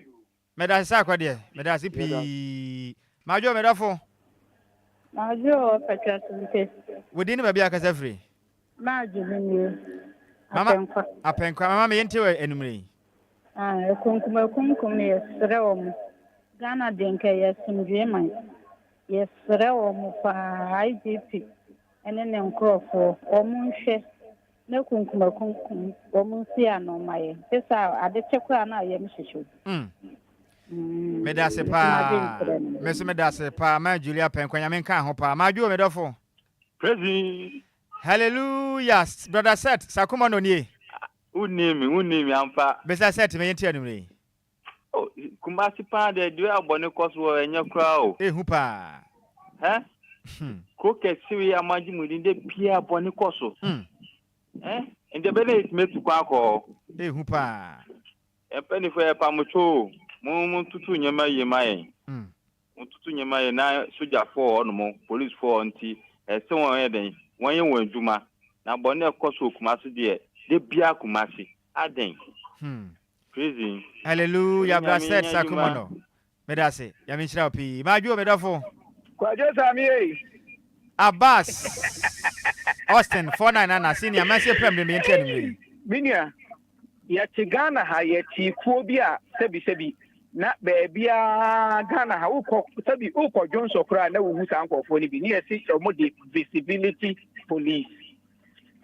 Medase sɛ akɔ deɛ medase pii. Madwo me dɔfo. Madwo o Petra Sumpe. Wo din ne baabi a kasa firi? Madwo me nie. Mama Apɛnkwa. Apɛnkwa mama me yɛntie wɔ anumere yi. Ah, ekunkum ekunkum no yɛsrɛ wɔn. Ghana deɛ nka ɛyɛ asomdwoe man. Yɛsrɛ wɔn paa IGP ne ne nkorɔfoɔ wɔn nhwɛ na kunkum akunkum wɔn nsi ano ma yɛn. Te saa ade kye koraa na ayam hyehye wo. Mm. Meda ase paa. Me nso meda ase paa. Ma Julia Pɛnkwa Nyame nka ho paa. Madwo me dɔfo. Praise. Hallelujah. Brother Seth Sakuma no nie. Wonni me, wonni me ampa. Mr. Seth me yɛnti anumere yi. Oh, Kumasi paa deɛ deɛ abɔne kɔ so wɔ ɛnyɛ koraa o. Ehu paa. Hɛ? Hmm. Kuro kɛse wei a moagye mo din de pia bɔne kɔ so. Hmm. Ɛ? Nti ɛbɛ na yɛtumi atu kwan akɔ hɔ. Ehu paa. Yɛn mpanyinfoɔ yɛpa mo kyɛw o. Mo mo ntutu nneɛma yie ma yɛn. Hmm. Mo ntutu nneɛma yie na sogyafoɔ wɔ hɔnom, policefoɔ wɔ hɔ nti ɛsɛ wɔn yɛ dɛn? Wɔn yɛ wɔn adwuma. Na bɔne a ɛkɔ so wɔ Kumasi deɛ, da biara Kumasi. Adɛn? Hmm. Prison. Hallelujah bra Seth Sakumono. Meda ase. Nyame nhyira wo pii. Madwo me dɔfo. Kwadwo Sami ei. Abbas Austin 49 nana senior mɛse prɛm de me nti anumere yi. Me nua, yɛte Ghana ha yɛte kuo bi a sɛbi sɛbi na baabiara Ghana ha wokɔ sɛbi wokɔ dwonsɔ koraa na wohu saa nkurɔfoɔ no bi ne yɛse wɔn de visibility police.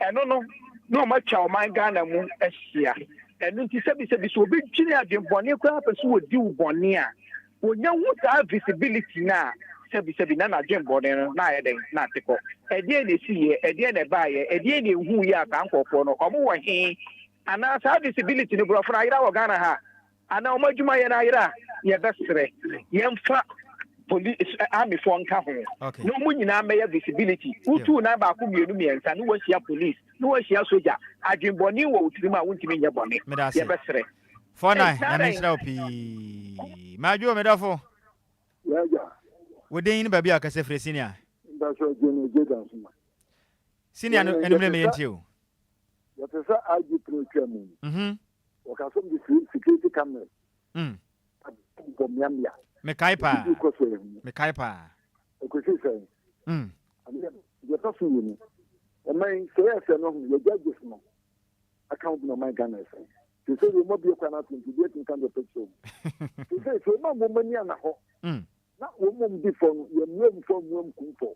Ɛno no, na wɔatwa ɔman Ghana mu ahyia. Ɛno nti, sɛbisɛbi, sɛ obi dwene adwenbɔne koraa pɛ sɛ ɔdi wo bɔne a, ɔnya hu saa visibility no a, sɛbisɛbi, na n'adwenbɔne no, na ayɛ dɛn? Na ate kɔ. Ɛdeɛn na ɛsiiɛ? Ɛdeɛn na ɛbaeɛ? Ɛdeɛn na ɛhuiɛ a saa nkorɔfoɔ no, wɔn wɔ he? Anaa saa visibility no, borɔfo no ayera wɔ Ghana ha? Anaa wɔn adwuma yɛ no ayera a, yɛbɛsrɛ yɛmfa police army foɔ nka ho na wɔn nyinaa mmɛyɛ visibility. Wotu nan baako mmienu mmiɛnsa ne wɔahyia police ne wɔahyia soja. Adwenbɔne wɔ wo tirim a wontumi nyɛ bɔne. Yɛbɛsrɛ. 49 Nyame nhyira wo pii. Madwo me dɔfo. Yɛagya. Wo din ne baabi a ɔkasa firi senior. Mpakyɛw Jenny Jordan Suma. Senior no enumere me yɛntie o. Yɛte sɛ IGP no twaa mu yi, wɔka sɛ wɔde security cameras abobɔ mmeammea. Mekae paa. Ebi kɔ so ehu. Mekae paa. Ekosi sɛn? Adeɛ deɛ ɛtɔ so mmienu, ɔman yi sɛ yɛ sɛ no ho yɛ judges no aka ho bi na ɔman Ghana ɛsɛn. Sɛ sɛ wɔn abue kwan ato nti obi atumi ka deɛ ɔpɛ kyerɛ wɔn. Sɛ sɛ sɛ wɔn a wɔn ani ana hɔ na wɔn mmom di fɔ no yɛ mmuam fɔ mmuam kum fɔ.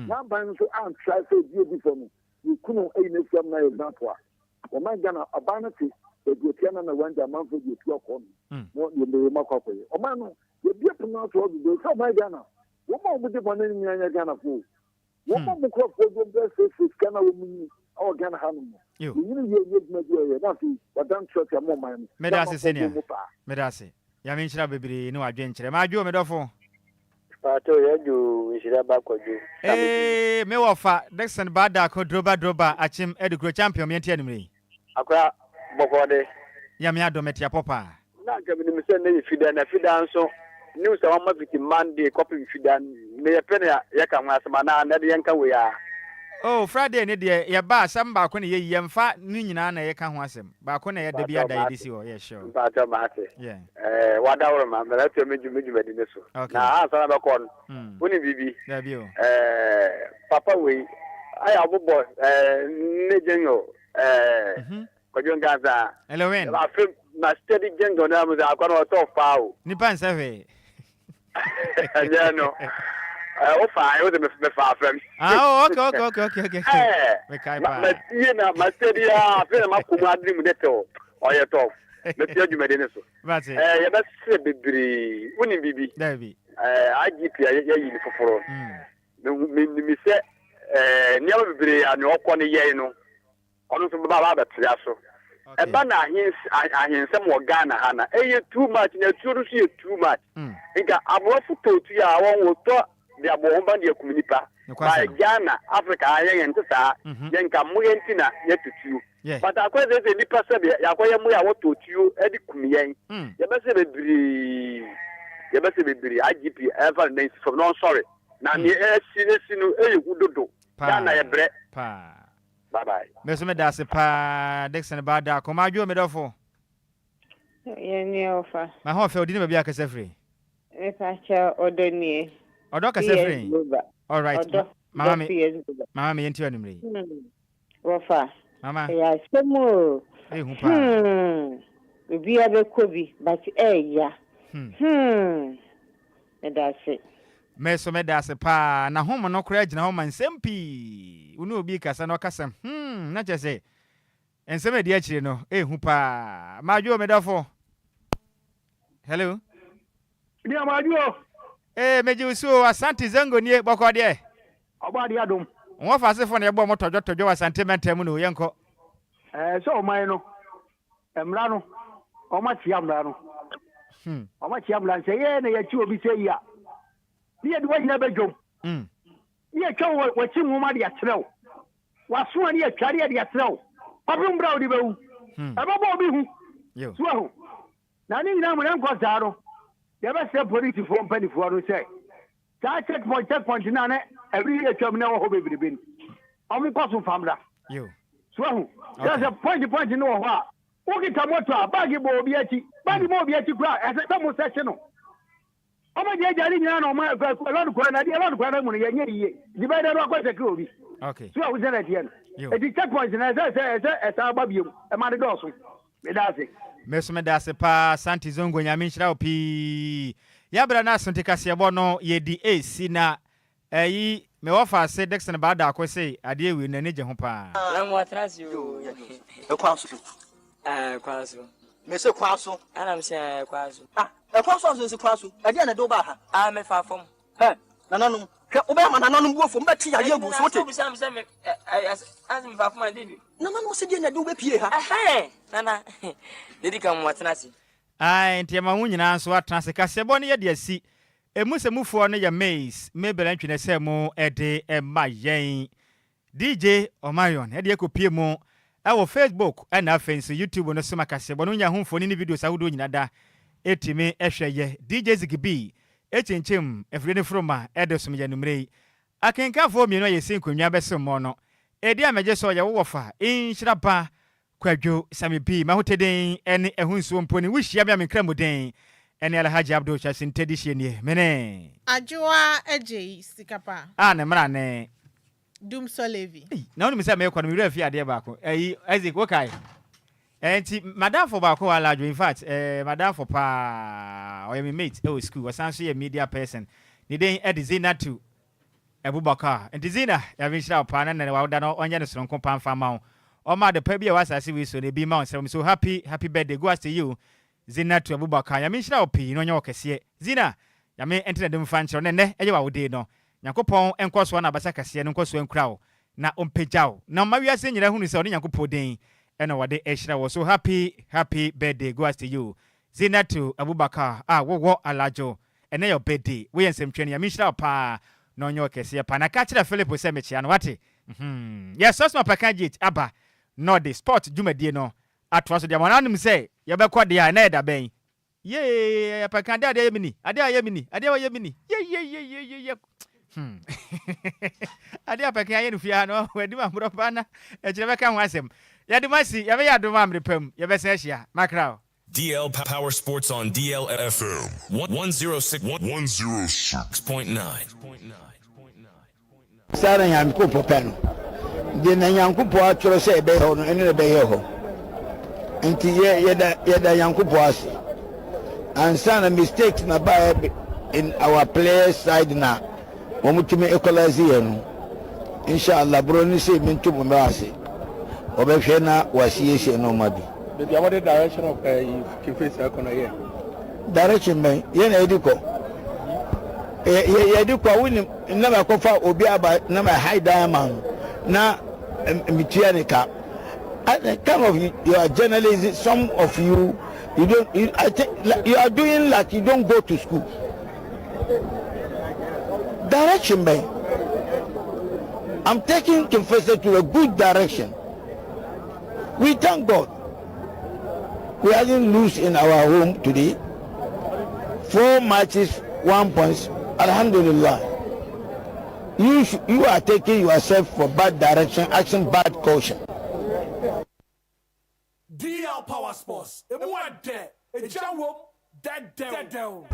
N'aban nso antra sɛ obi odi fɔ no ne kunu ayi no afiri amena ayɛ example a ɔman Ghana aban no te baabi ɔte ana na wangya amanfoɔ de atu akɔ no na deɛ mbɛyɛ mu akɔ akɔyɛ ɔman no yɛbie pono no ato hɔ dodo sɛ ɔman Ghana wɔn a wɔn di bɔne no nyinaa nyɛ Ghanafoɔ o wɔn a wɔn nkurɔfoɔ de wɔn brɛ siesie sika na wɔn yi awɔ Ghana ha nom no yɛnyini yie nyɛ adwuma bi ɔyɛ na afei wadan trɛtrɛ ama ɔman no Meda ase senior. Meda ase. Nyame nhyira wo bebree ne w'adwenkyerɛ. Madwo me dɔfo. Paatoo yɛ dwo nhyira ba kwadwo sa me din. Eeii me wɔfa Dickson Baa Darko Droba Droba Akyem Adukuro Champion me nti anumere yi. Akora bɔkɔɔ de. Nyame adom mete apɔ paa. Na anka menim sɛ nnɛ yɛ Fida na Fida nso news a wɔama fiti Monday kɔpem Fida no yɛpɛ na yɛka ho asɛm anaa nnɛ de yɛnka wei ara. Oh Friday no deɛ yɛba asɛm baako na yɛyi yɛmfa ne nyinaa na yɛka ho asɛm baako na ɛyɛ da biara da yɛde si hɔ yeah sure. Mpakyɛw mate. Yeah. Eh, wadaworoma mɛrɛtoa me dwumadi no so. Okay. Na ansa na bɛkɔ no, wonim biribi? Dabi o. Eh, papa wei, ayɛ ɔbobɔ eh, ne jingle eh, Kwadwo Nkansah. Elowin. Afe ma steady jingle no amu sɛ akɔ no ɔtɔ faa o. Nipa nsɛ hwee. Ɛnyɛ no. Eh, wo faa, wo sɛ me faa fam. Ah, oh, okay, okay, okay, okay, okay. Eh, Mekae ma paa. ma tie na ma steady a, afe na ma kɔ mu adene mu de tew. Ɔyɛ tough. Mɛtua dwumadi no so. Mate. Eh, yɛbɛsrɛ bebree. Wonim biribi? Dabi. Eh, IGP a yɛayi no foforɔ. Menim sɛ eh, nneɛma bebree a nea ɔkɔ no yɛe no, ɔno nso bɛba abɛtoa so. Ɛba na ahensɛm wɔ Ghana ha na ɛyɛ too much na atuo no nso yɛ too much. Nka aborɔfo tɔ otu a wɔn wɔtɔ de abɔ wɔn ban de akum nipa. By Ghana, Africa ha yɛn yɛnte saa. Yɛn nka mmoa nti na yɛtɔ tuo. But akɔyɛ sɛ sɛ nipa sɛdeɛ yɛakɔyɛ mmoa a wɔtɔ tuo de kum yɛn. Yɛbɛsɛ bebree. Yɛbɛsɛ bebree. IGP ɛmfa ne nan nsi fam na ɔnsɔre. Na nea ɛsi no ɛyɛ hu dodo. Ghana yɛbrɛ. Paa. Bye bye. Me nso meda ase paa Dickson Baadaako. Madwo me dɔfo. Yɛn nua ɔfa. Ma ho ɔfɛ odi ne baabi akasa firi. Mepa kyɛw ɔdɔ nie. Ɔdɔ kasa firi. All right. Ɔdɔ. Mama me. Mama me yɛnti anumere yi. Wɔfa. Mama. Ɛyɛ asɛm o. Ehu paa. Obiara bɛkɔ bi but ɛɛya. Meda ase. Me so meda ase paa. Na hom no koraa gyina hɔ ma nsɛm pii. Wo ne obi kasa na ɔkasa hmm na kyerɛ sɛ nsɛm a ɛdi akyire no ɛhu paa. Madwo me dɔfo. Hello. Deɛ madwo. Ee megye wo so o Asante Zango nie bɔkɔ deɛ. Ɔbɔ adeɛ adom. Wɔn fa asefo na yɛbɔ wɔn tɔdwɔ tɔdwɔ wɔ Asante mantam mu no yɛnkɔ. Ɛɛ sɛ ɔman no mmara no wɔn akyia mmara no. Wɔn akyia mmara no sɛ yɛ na yɛkyi obi sɛ yi a ne yɛde wɔn nyinaa bɛdwom. Ne yɛtwa wɔ wɔkyi nwoma de akyerɛ wo. Waso a ne yɛtwa ne yɛde akyerɛ wo. Kɔpem berɛ a wode bɛwu. Ɛbɛbɔ obi hu. So ahu. Na ne nyinaa mu na nkɔ saa no yɛbɛsrɛ polisifoɔ mpanimfoɔ no sɛ saa check point check point no a na ɛbere yi atwam na ɛwɔ hɔ bebrebe no wɔn nkɔ so mfa mmra. So ahu. Sɛ sɛ point point no wɔ hɔ a wokita moto a baagi bɔ obi akyi baagi bɔ obi akyi koraa ɛsɛ sɛ mo sɛkye no. Wɔn agyaagyaa ne nyinaa na wɔn lɔri kwan na adeɛ lɔri kwan no mu no yɛnyɛ yie nti bɛyɛ dɛ no akɔ sɛkiri obi. Okay. So ahu sɛ na ɛteɛ no. Eti check point na ɛsɛ sɛ ɛsɛ ɛsan ba biom ɛma ne dɔɔso. Meda ase. Me nso meda ase paa Asante Zongo Nyame nhyira wo pii. Yɛabrɛ no aso nti kaseɛbɔ no yɛdi esi na ɛyi me wɔfa ase Dickson Baadaako se adeɛ wei n'ani gye ho paa. Na mo atena ase oo. Ɛkwan so. Ɛɛ kwan so. Mese kwan so. Ɛna mese ɛɛ kwan so. Ah, ɛkwan so anso nsi kwan so. Ɛdeɛn na ɛde wo baa ha? Ah, mefa fam. Hɛ, nananom, hwɛ, wobɛyɛ ama nananom bo afu, wɔbɛte yareɛ agu wo so, wote? Nana, wobisa me sɛ me, ɛ, ɛ, ɛ, mefa fam a, debi. Nananom se deɛn na ɛde wo bɛpie ha? Ɛhɛn, nana, deɛ di kan mo atena ase. Ae, nti ɛma wo nyinaa nso atena ase. Kaseɛbɔ no yɛ de asi. Emu sɛ mufoɔ no yɛ maize, Mabel Antwi na ɛsɛ mo de ma yɛn. DJ Omarion de akɔpue mu wɔ Facebook na afei nso YouTube no so ma kaseɛbɔ no nya ho mfoni ne videos ahodoɔ nyina da tumi hwɛ yɛ. DJ Ziggy B kyinkyim afidie no foroma de som yɛ anummerɛ yi. Akenkanfoɔ mmienu a yɛsi nkonnwa bɛsom mo no, ɛdi a megye so yɛ wo wɔfa Nhyira Ba Kwadwo Sammy B, m'ahoteden ne ɛho nsuo mpo ni, wohyia me a me nkramuden ne Alhaji Abdul Shasin Teddy hyia nie, me ne. Adwoa Adjei sika pa. A ne mmara ne. Dumsor Levy. Ei, na wonim sɛ merekɔ no me werɛ afi adeɛ baako. Ɛyi, Isaac, wokae? Ɛɛ, nti m'adamfo baako wɔ Alajo, in fact, ɛɛ, m'adamfo paa, ɔyɛ me mate wɔ school, ɔsan nso yɛ media person. Ne din de Zinatu Abubakar. Nti Zina, Nyame nhyira wo paa na nnɛ w'awoda no ɔnyɛ no soronko paa mfa mma wo. Ɔmma ade pa bi a ɛwɔ asase wei so no ebi mma wo nsam. So happy, happy birthday go as to you Zinatu Abubakar. Nyame nhyira wo pii na ɔnyɛ wo kɛseɛ. Zina, Nyame nte n'anim mfa nkyerɛ wo na nnɛ ɛyɛ w'awodee no. Nyankopɔn nkɔsoɔ na abasa kɛseɛ no nkɔsoɔ nkura wo na ɔmpagya wo na ɔmma wiase nyinaa hunu sɛ ɔne Nyankopɔn din na wɔde ahyira wo. So happy, happy birthday go as to you Zinatu Abubakar a wowɔ Alajo Ɛnɛ yɛ ɔbɛ day. Woyɛ nsɛmtwerɛni. Nyame nhyira wo paa na ɔnyɛ wo kɛseɛ paa. Na ka kyerɛ Philip sɛ mekyea no wate? Mhmm. Yɛ Sosma Pakan Gate aba na ɔde sport dwumadie no atoa so de ama wo. Na wonim sɛ yɛbɛkɔ deɛ a ɛnɛ yɛ da bɛn? Yee Apakan adeɛ a adeɛ ayɛ me ni, adeɛ a ayɛ me ni, adeɛ a wayɛ me ni. Yeyeyeyeyeye. Hmm. Adeɛ a Apakan ayɛ no fie ha no wadi ma mmorɔ paa na akyire bɛka ho asɛm. Yɛde mo asi, yɛbɛyɛ adom a mmere pa mu yɛbɛsan ahyia. Makra o. DL Power Sports on DL FM 106 106.9. Saa na Nyankopɔn pɛ no. Deɛ na Nyankopɔn atwerɛ sɛ ɛbɛyɛ hɔ no, ɛno na ɛbɛyɛ hɔ. Nti yɛ yɛda yɛda Nyankopɔn ase. Ansa na mistakes na baeɛ in our players side na wɔn tumi equalize yɛ no. Inshallah bro no sei mento mo mmra ase. Wɔbɛhwɛ na wɔasiesie nneɛma bi. Baabi a wɔde direction of ɛyi eh, Kefesi akɔ no yɛ. Direction bɛn yɛn na yɛde kɔ. Yɛ yɛde kɔ a wonim na makɔfa obi aba na ma hide dan ama no na metua ne ka. I kind of you are journalism some of you you don't you, I think like, you are doing like you don't go to school. Direction bɛn? I'm taking Kefesi to a good direction. We thank God. We haven't lose in our home today. Four matches, 1 point. Alhamdulillah. You you are taking yourself for bad direction action bad culture. DL Power Sports, emu ɛdɛ, egya wom, dɛdɛw.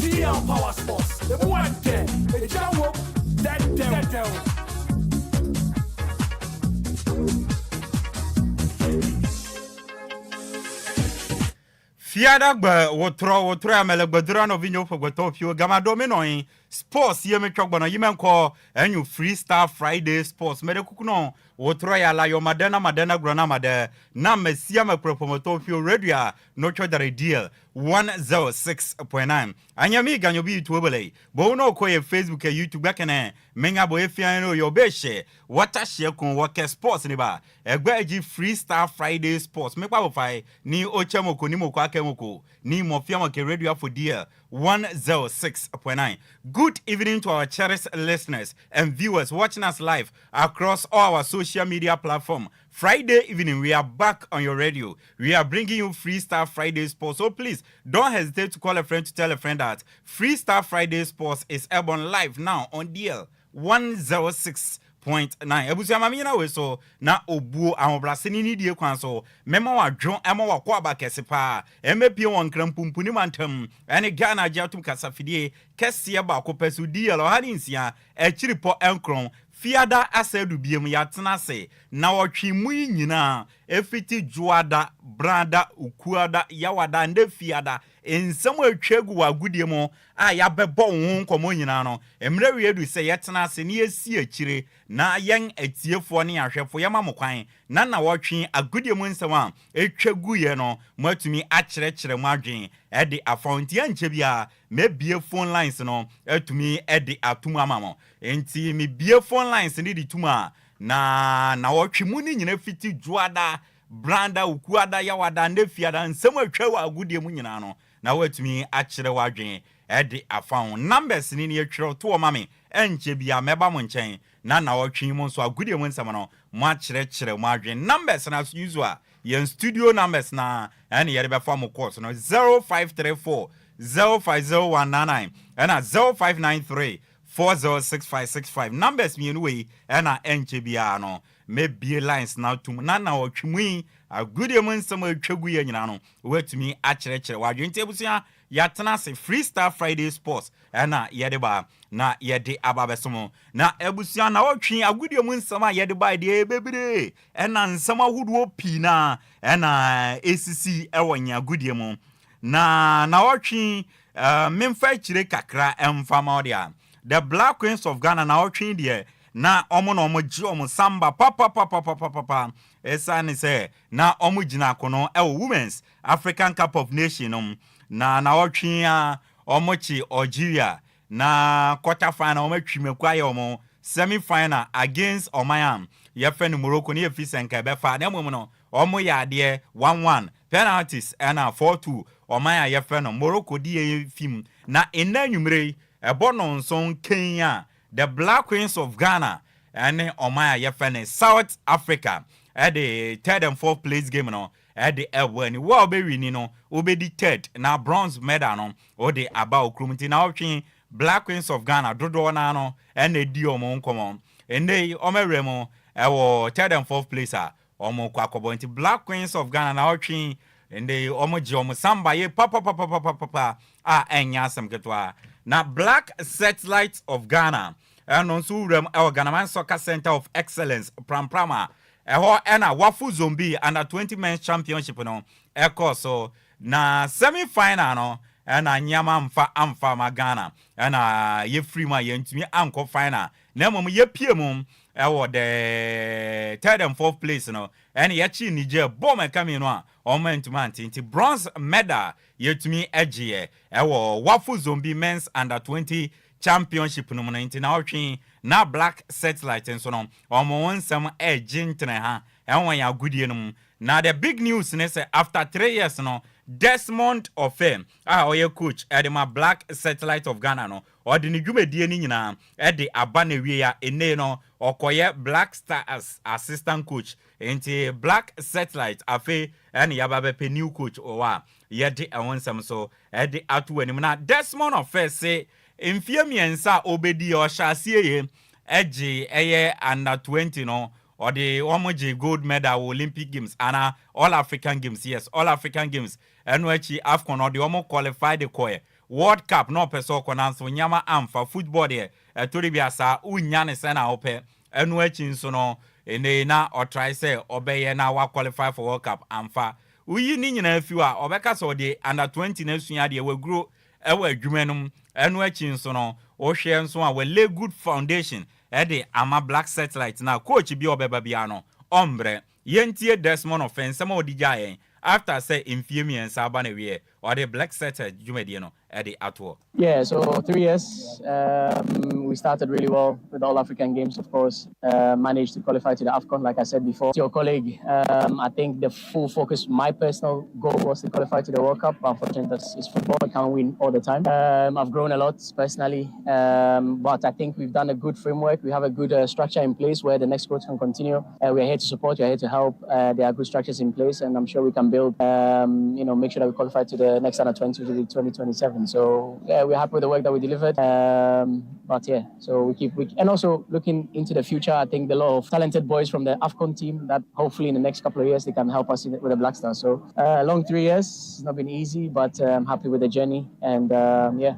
DL Power Sports, emu ɛdɛ, egya wom, dɛdɛw. Fiada gbe wotrɔ wotrɔ ame le gbedora nɔvinyewo ƒe gbetɔwo ƒiwo gama ɖo mi nɔnyi sports ye mi tsɔ gbɔnɔ yi me ŋkɔ enyu freestyle Friday sports meɖe kuku nɔ wotrɔ ya la yɔ maɖe na maɖe na gblɔ na maɖe na ame sia ame kple ƒometɔwo ƒiwo radio no tsɔ da ɖe DL 106.9 anya mi ganyo bi tuo bele bo no ko ye Facebook e YouTube gbɛkɛnɛ menya bo efia no yɔ be she wɔta she kun wɔkɛ sports ni ba Ɛgbɛ edzi Freestyle Friday Sports mekpa bofae ni otse moko ni moko ake moko ni mɔfia mɔke radio afo DL 106.9. Good evening to our cherished listeners and viewers watching us live across all our social media platform. Friday evening, we are back on your radio. We are bringing you Freestyle Friday Sports. So please don't hesitate to call a friend to tell a friend that Freestyle Friday Sports is airborne live now on DL 106.9. Abusua ma menyina wei so na obuo ahobrɛase ne nidie kwan so mema wadwo ɛma wakɔ aba kɛse paa ɛmɛpie wɔ Nkran pumpuni mantam ɛne Ghana agye atom kasafidie kɛseɛ baako pɛ so DL 106 akyiripɔ 9 Fiada asɛ du biem yɛatena ase na wɔtwe mu yi nyinaa ɛfiti Dwoada, Brada, Ukuada, Yawada, ndɛ Fiada nsɛm a atwa gu wɔ agodie mu a yɛabɛbɔ wo ho nkɔmmɔ nyinaa no, mmerɛ wie du sɛ yɛtena ase na yɛsi akyire na yɛn atiefoɔ ne ahwɛfoɔ yɛma mo kwan na na wɔtwe agodie mu nsɛm a ɛtwa guiɛ no moatumi akyerɛkyerɛ mo adwen ɛde afa ho. Nti ɛnkyɛ biara mɛbie phone lines no atumi ɛde atom ama mo. Nti mebie phone lines no de tum a na na wɔtwe mu no nyina fiti Dwoada, Branda, Okuada, Yawada, ne Fiada nsɛm a atwa wɔ agodie mu nyinaa no na woatumi akyerɛ w'adwen ɛde afa ho. Numbers ni ne yɛtwerɛ toɔ ma me. Ɛnkyɛ bia mɛba mo nkyɛn na na wɔtwe mu nso agodie mu nsɛm no mo akyerɛkyerɛ mo adwen. Numbers na as usual yɛn studio numbers na ɛne yɛde bɛfa mo course no: 0534 050199 ɛna 0593 406565. Numbers mmienu wei ɛna ɛnkyɛ biara no mɛbie lines na atum na na ɔtwe mu yi agodie mu nsɛm a atwa gu yɛ nyinaa no woatumi akyerɛkyerɛ wadwene. Nti abusua, yɛatena ase. Freestyle Friday Sports ɛna yɛde ba na yɛde aba bɛsom. Na abusua, na wɔtwe agodie mu nsɛm a yɛde ba deɛ bebree ɛna nsɛm ahodoɔ pii na ɛna ɛsisi ɛwɔ nyɛ agodie mu na na wɔtwe memfa akyire kakra ɛmfa ma ɔde a the Black Queens of Ghana na wɔtwe deɛ na ɔmo na ɔmo gye ɔmo samba papapapapapa ɛsiane sɛ na ɔmo gyina akono ɛwɔ Women's African Cup of Nation no na na wɔtwe a ɔmo kye Algeria na quarter final ɔmo atwi mako ayɛ ɔmo semi final against ɔman a yɛfrɛ no Morocco ne yɛfi sɛ nka ɛbɛfa na mmom no ɔmo yɛ adeɛ 1-1, penalties ɛna 4-2 ɔman a yɛfrɛ no Morocco di yɛn fim. Na ɛnna anwummerɛ yi ɛbɔ no nson kɛn a the Black Queens of Ghana ɛne ɔman a yɛfrɛ no South Africa ɛde third and fourth place game no ɛde ɛwɔ ani. Wo a wobɛwini no wobɛdi third na bronze medal no wode aba okurum. Nti na wɔtwe Black Queens of Ghana dodoɔ naa no ɛna edi wɔn nkɔmɔ. Ɛnɛ yi wɔn awura mu ɛwɔ third and fourth place a wɔn kɔ akɔbɔ. Nti Black Queens of Ghana na wɔtwe ɛnɛ yi wɔn gye wɔn samba yie papapapapapa a ɛnyɛ asɛm ketewa. Na Black Satellite of Ghana ɛno nso wuram ɛwɔ Ghanaman Soccer Center of Excellence Prampram a ɛhɔ ɛna WAFU Zone B Under 20 Men's Championship no ɛkɔɔ so. Na semi final no ɛna nneɛma mfa amfa ma Ghana ɛna yɛfiri mu a yɛntumi ankɔ final, na mmom yɛpie mu ɛwɔ the third and fourth place no ɛne yɛkyi Niger bɔɔl mɛka mmienu a ɔmo ntumi ante. Nti bronze medal yɛtumi agyeɛ ɛwɔ WAFU Zone B Men's Under 20 Championship no mu no. Nti na ɔtwe Na Black Satellite nso no, wɔn ho nsɛm regye ntene ha wɔ yɛn agodie no mu. Na the big news ne sɛ after 3 years no, Desmond Ofei a ɔyɛ coach de ma Black Satellite of Ghana no, ɔde ne dwumadie no nyinaa de aba n'awie a enne no ɔkɔyɛ Black Stars assistant coach. Nti Black Satellite afei ɛne yɛaba bɛpɛ new coach wɔ a yɛde ɛho nsɛm so ɛde ato anim. Na Desmond Ofei se mfie 3 a ɔbɛdi, ɔhyɛ aseɛ yie ɛgye ɛyɛ under 20 no, ɔde wɔn gye gold medal wɔ Olympic Games ana All African Games, yes, All African Games. Ɛno akyi AFCON, ɔde wɔn qualify de kɔɛ World Cup na ɔpɛ sɛ ɔkɔ, nanso nyama amfa. Football deɛ, ɛtɔre bi asa wonya ne sɛ na wopɛ. Ɛno akyi nso no, ɛnɛ na ɔtry sɛ ɔbɛyɛ na wa qualify for World Cup, amfa. Woyi ne nyinaa fi hɔ a, ɔbɛka sɛ ɔde under 20 no asua adeɛ, waguro ɛwɔ adwuma no mu. Ɛno akyi nso no, wohwɛ nso a, wɔlay good foundation ɛde ama Black Satellite na coach bi a ɔbɛba biara no ɔmbrɛ. Yɛntie Desmond Ofei nsɛm a ɔde gyaa yɛn after sɛ mfie 3 aba na wie, ɔde Black Satellite dwumadie no ɛde atoɔ. Yeah, so 3 years. We started really well with All African Games, of course. Managed to qualify to the AFCON, like I said before. To your colleague, I think the full focus, my personal goal was to qualify to the World Cup. But unfortunately, that's, it's football. I can't win all the time. I've grown a lot personally, but I think we've done a good framework. We have a good structure in place where the next coach can continue. We are here to support. We are here to help. There are good structures in place, and I'm sure we can build, make sure that we qualify to the next under 20, which will be 2027. So yeah, we're happy with the work that we delivered. But yeah, so we keep we, and also looking into the future. I think the lot of talented boys from the AFCON team that hopefully in the next couple of years they can help us with the Black Stars. So long 3 years, it's not been easy, but I'm happy with the journey and yeah.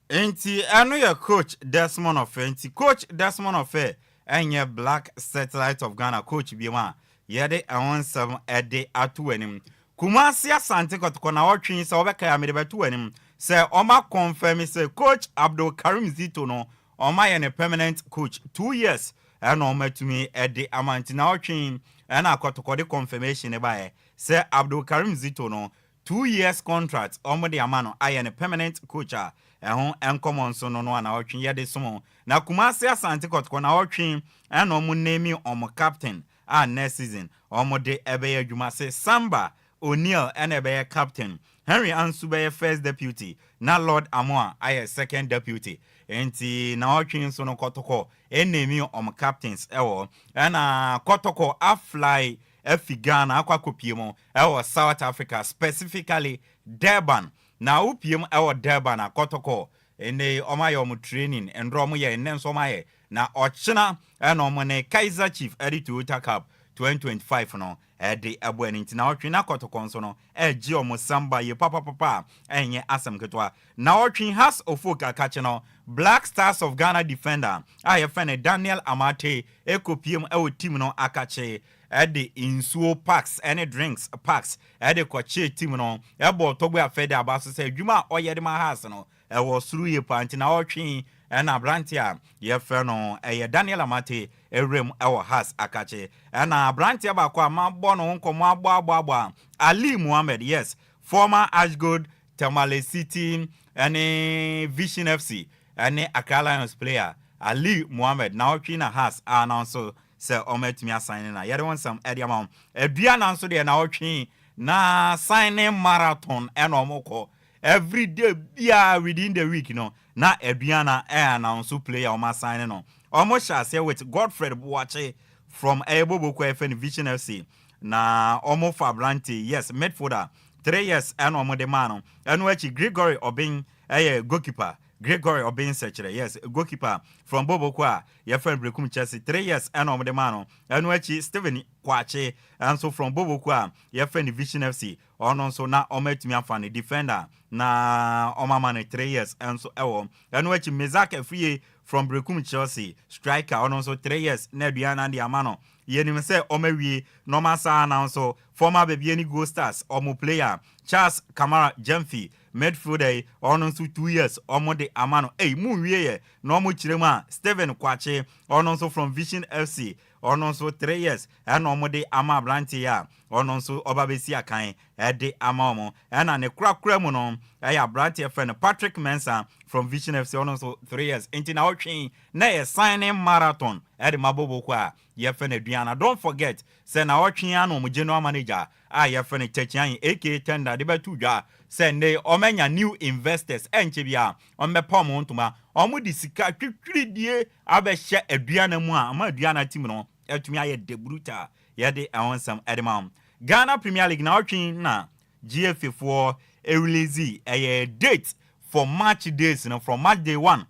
Nti ɛno yɛ Coach Desmond Ofei. Nti Coach Desmond Ofei ɛnyɛ Black Satellite of Ghana coach bi mu a yɛde ɛho nsɛm ɛde ato anim. Kumasi Asante Kɔtɔkɔ na ɔtwe sɛ ɔbɛka ya mede bɛto anim sɛ ɔma confirm sɛ Coach Abdul Karim Zito no, ɔma yɛ ne permanent coach, 2 years ɛna ɔma atumi ɛde ama. Nti na ɔtwe ɛna Kɔtɔkɔ de confirmation ne baeɛ sɛ Abdul Karim Zito no, 2 years contract ɔmo de ama no, ayɛ ne permanent coach a ɛho nkɔmɔ nso no a na ɔtwe yɛde som. Na Kumasi Asante Kɔtɔkɔ na ɔtwe ɛna ɔmo name ɔmo captain a next season ɔmo de ɛbɛyɛ adwuma sɛ Samba O'Neil ɛna ɛbɛyɛ captain, Henry Ansu bɛyɛ first deputy, na Lord Amoa ayɛ second deputy. Nti na ɔtwe nso no, Kɔtɔkɔ ɛname ɔmo captains ɛwɔ. Ɛna Kɔtɔkɔ afly afi Ghana akɔ akɔpie mu ɛwɔ South Africa, specifically Durban. Na wopie mu ɛwɔ Durban a, Kɔtɔkɔ ɛnɛ ɔmo ayɛ ɔmo training ndorɔ, ɔmo yɛ nnɛ nso ɔmo ayɛ, na ɔkyena ɛna ɔmo ne Kaizer Chief ɛde Toyota Cup 2025 no ɛde ɛbɔ ɛno. Nti na ɔtwe na Kɔtɔkɔ nso no ɛgye ɔmo samba yie papapapa a ɛnyɛ asɛm ketewa. Na ɔtwe Hearts of Oak akakye no, Black Stars of Ghana defender a yɛfrɛ no Daniel Amartey ɛkɔpiem ɛwɔ team no akakye, ɛde nsuo packs ɛne drinks packs ɛde kɔkyee team no, ɛbɔ Tɔgbe afɛ de aba so sɛ adwuma a ɔyɛ de ma Hearts no ɛwɔ soro yie paa. Nti na ɔtwe ɛna aberante a yɛfrɛ no ɛyɛ Daniel Amartey ɛwuram ɛwɔ Hearts akakye. Ɛna aberanteɛ baako a mabɔ no ho nkɔmmɔ abɔ abɔ abɔ a, Ali Muhammed, yes, former Ashgold, Tamale City ɛne Vision FC ɛne Accra Lions player Ali Muhammed, na ɔtwe na Hearts a na nso sɛ ɔmo atumi asan na yɛde wɔn nsɛm ɛde ama wɔn Aduana nso deɛ, na ɔtwe na signing marathon ɛna ɔmo kɔ every day biara within the week no, na Aduana ɛyɛ announce player ɔmo asan no. Ɔmo hyɛ aseɛ with Godfred Boakye from ɛyɛ boboko ɛfɛ no Vision FC, na ɔmo fa aberante, yes, midfielder, 3 years ɛna ɔmo de maa no. Ɛno akyi Gregory Obin, ɛyɛ goalkeeper, Gregory Obin Sɛkyerɛ, yes, goalkeeper from boboko a yɛfrɛ no Brekum Chelsea, 3 years ɛna ɔmo de maa no. Ɛno akyi Stephen Kwakye ɛnso from boboko a yɛfrɛ no Vision FC, ɔno nso na ɔmo atumi afa no defender na ɔmo ama no 3 years ɛnso ɛwɔ. Ɛno akyi Mezak Afriye from Brekum Chelsea, striker, ɔno nso 3 years na Aduana de ama no. Yɛnim sɛ ɔmo awie na ɔmo asa na nso former Bibiani Gold Stars ɔmo player Charles Kamara Jemfi, midfielder yi, ɔno nso 2 years ɔmo de ama no. Ɛyi mu nwie yɛ na ɔmo kyerɛ mu a, Stephen Kwakye, ɔno nso from Vision FC, ɔno nso 3 years ɛna ɔmo de ama aberante yi a ɔno nso ɔba bɛsi akan. de ama wɔn. Ɛna ne korakora mu no ɛyɛ aberanteɛ frɛ no Patrick Mensah from Vision FC, ɔno nso 3 years. Nti na ɔtwe na yɛ signing marathon ɛde ma boboko a yɛfrɛ no Aduana. Don't forget sɛ na ɔtwe ano ɔmo general manager a yɛfrɛ no Kyakyian aka Tender de bɛto dwa sɛ ne ɔmanya new investors, ɛnkyɛ bi a ɔmbɛpa ɔmo ntoma, ɔmo de sika twitwiridie abɛhyɛ Aduana mu a ama Aduana team no ɛtumi ayɛ de brutal. Yɛde ɛho nsɛm ɛde ma wɔn. Ghana Premier League, na ɔtwe na GFA foɔ release ɛyɛ date for match days no, from match day 1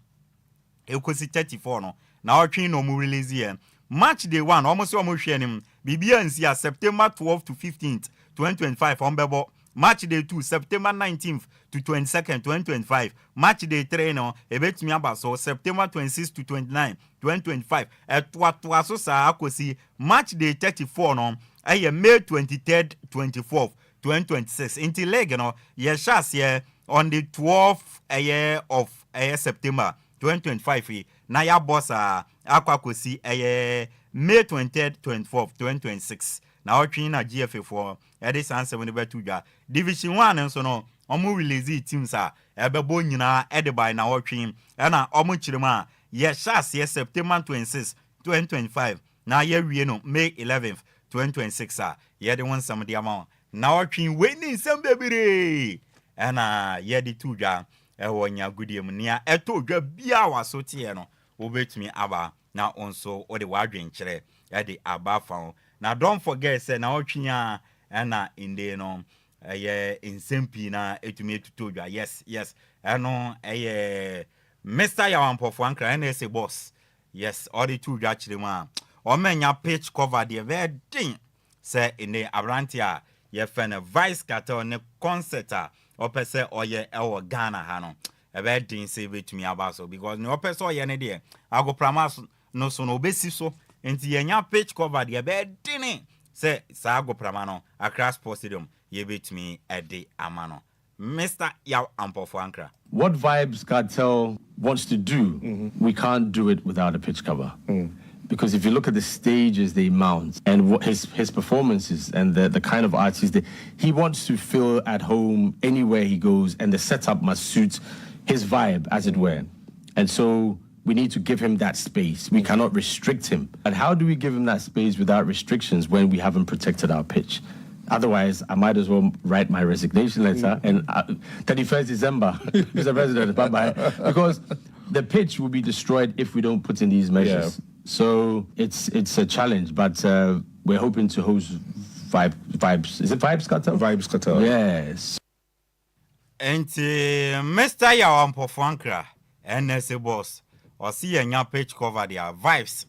ekosi 34 no. Na ɔtwe na ɔmo release yɛ match day 1. Ɔmo sɛ ɔmo hwɛ anim biribi ansi a, September 12 to 15th, 2025, ɔmo bɛbɔ match day 2, September 19th to 22nd, 2025. Match day 3 no ebetumi aba so September 26 to 29, 2025. Ɛtoatoa so saa akɔsi match day 34 no, ɛyɛ May 23rd, 24th, 2026. Nti league no yɛhyɛ aseɛ on the 12th ɛyɛ of ɛyɛ September 2025 yi na yɛabɔ saa akɔ akɔsi ɛyɛ May 23rd, 24th, 2026. Na ɔtwe na GFA foɔ ɛde saa nsɛm no bɛto dwa. Division 1 nso no, ɔmo release teams a ɛbɛbɔ nyinaa ɛde by na ɔtwe, ɛna ɔmo kyerɛ mu a yɛhyɛ aseɛ September 26, 2025 na yɛwie no May 11th, 2026 a yɛde ho nsɛm de ama wɔn. Na ɔtwe wei ne nsɛm bebree ɛna yɛde to dwa ɛwɔ nyagodie mu. Nea ɛtɔ dwa biara waso teɛ no, wobɛtumi aba na wo nso wode w'adwenkyerɛ ɛde aba afa ho. Na don't forget sɛ na ɔtwe a ɛna nde no ɛyɛ nsɛm pii na ɛtumi ɛtutɔ dwa. Yes, ɛno ɛyɛ Mr Yaw Ampofo Ankra, ɛna ɛsɛ boss. Yes, ɔde to dwa kyerɛ mu a ɔmanya pitch cover deɛ, bɛyɛ den sɛ ɛnɛ aberante a yɛfɛ no Vybz Kartel ne concert a ɔpɛ sɛ ɔyɛ ɛwɔ Ghana ha no, ɛbɛyɛ den sɛ ɛbɛtumi aba so, because nea ɔpɛ sɛ ɔyɛ no deɛ, agoprama no so no ɔbɛsi so. Nti yɛnya pitch cover deɛ, ɛbɛyɛ dene sɛ saa agoprama no, Accra Sports Stadium, yɛbɛtumi ɛde ama no. Mr Yaw Ampofo Ankra. What Vybz Kartel wants to do, we can't do it without a pitch cover. Because if you look at the stages they mount and what his performances and the kind of artists that he wants to feel at home anywhere he goes, and the setup must suit his vibe, as it were. And so we need to give him that space. We cannot restrict him. But how do we give him that space without restrictions when we haven't protected our pitch? Otherwise, I might as well write my resignation letter and 31st December, Mr. President, bye bye. Because the pitch will be destroyed if we don't put in these measures. So it's a challenge, but we're hoping to host Vibes. Is it Vybz Kartel? Vybz Kartel. Yes. Nti Mr Yaw Ampofo Ankra, NSA boss, ɔsi yɛnya pitch cover deɛ, Vybz,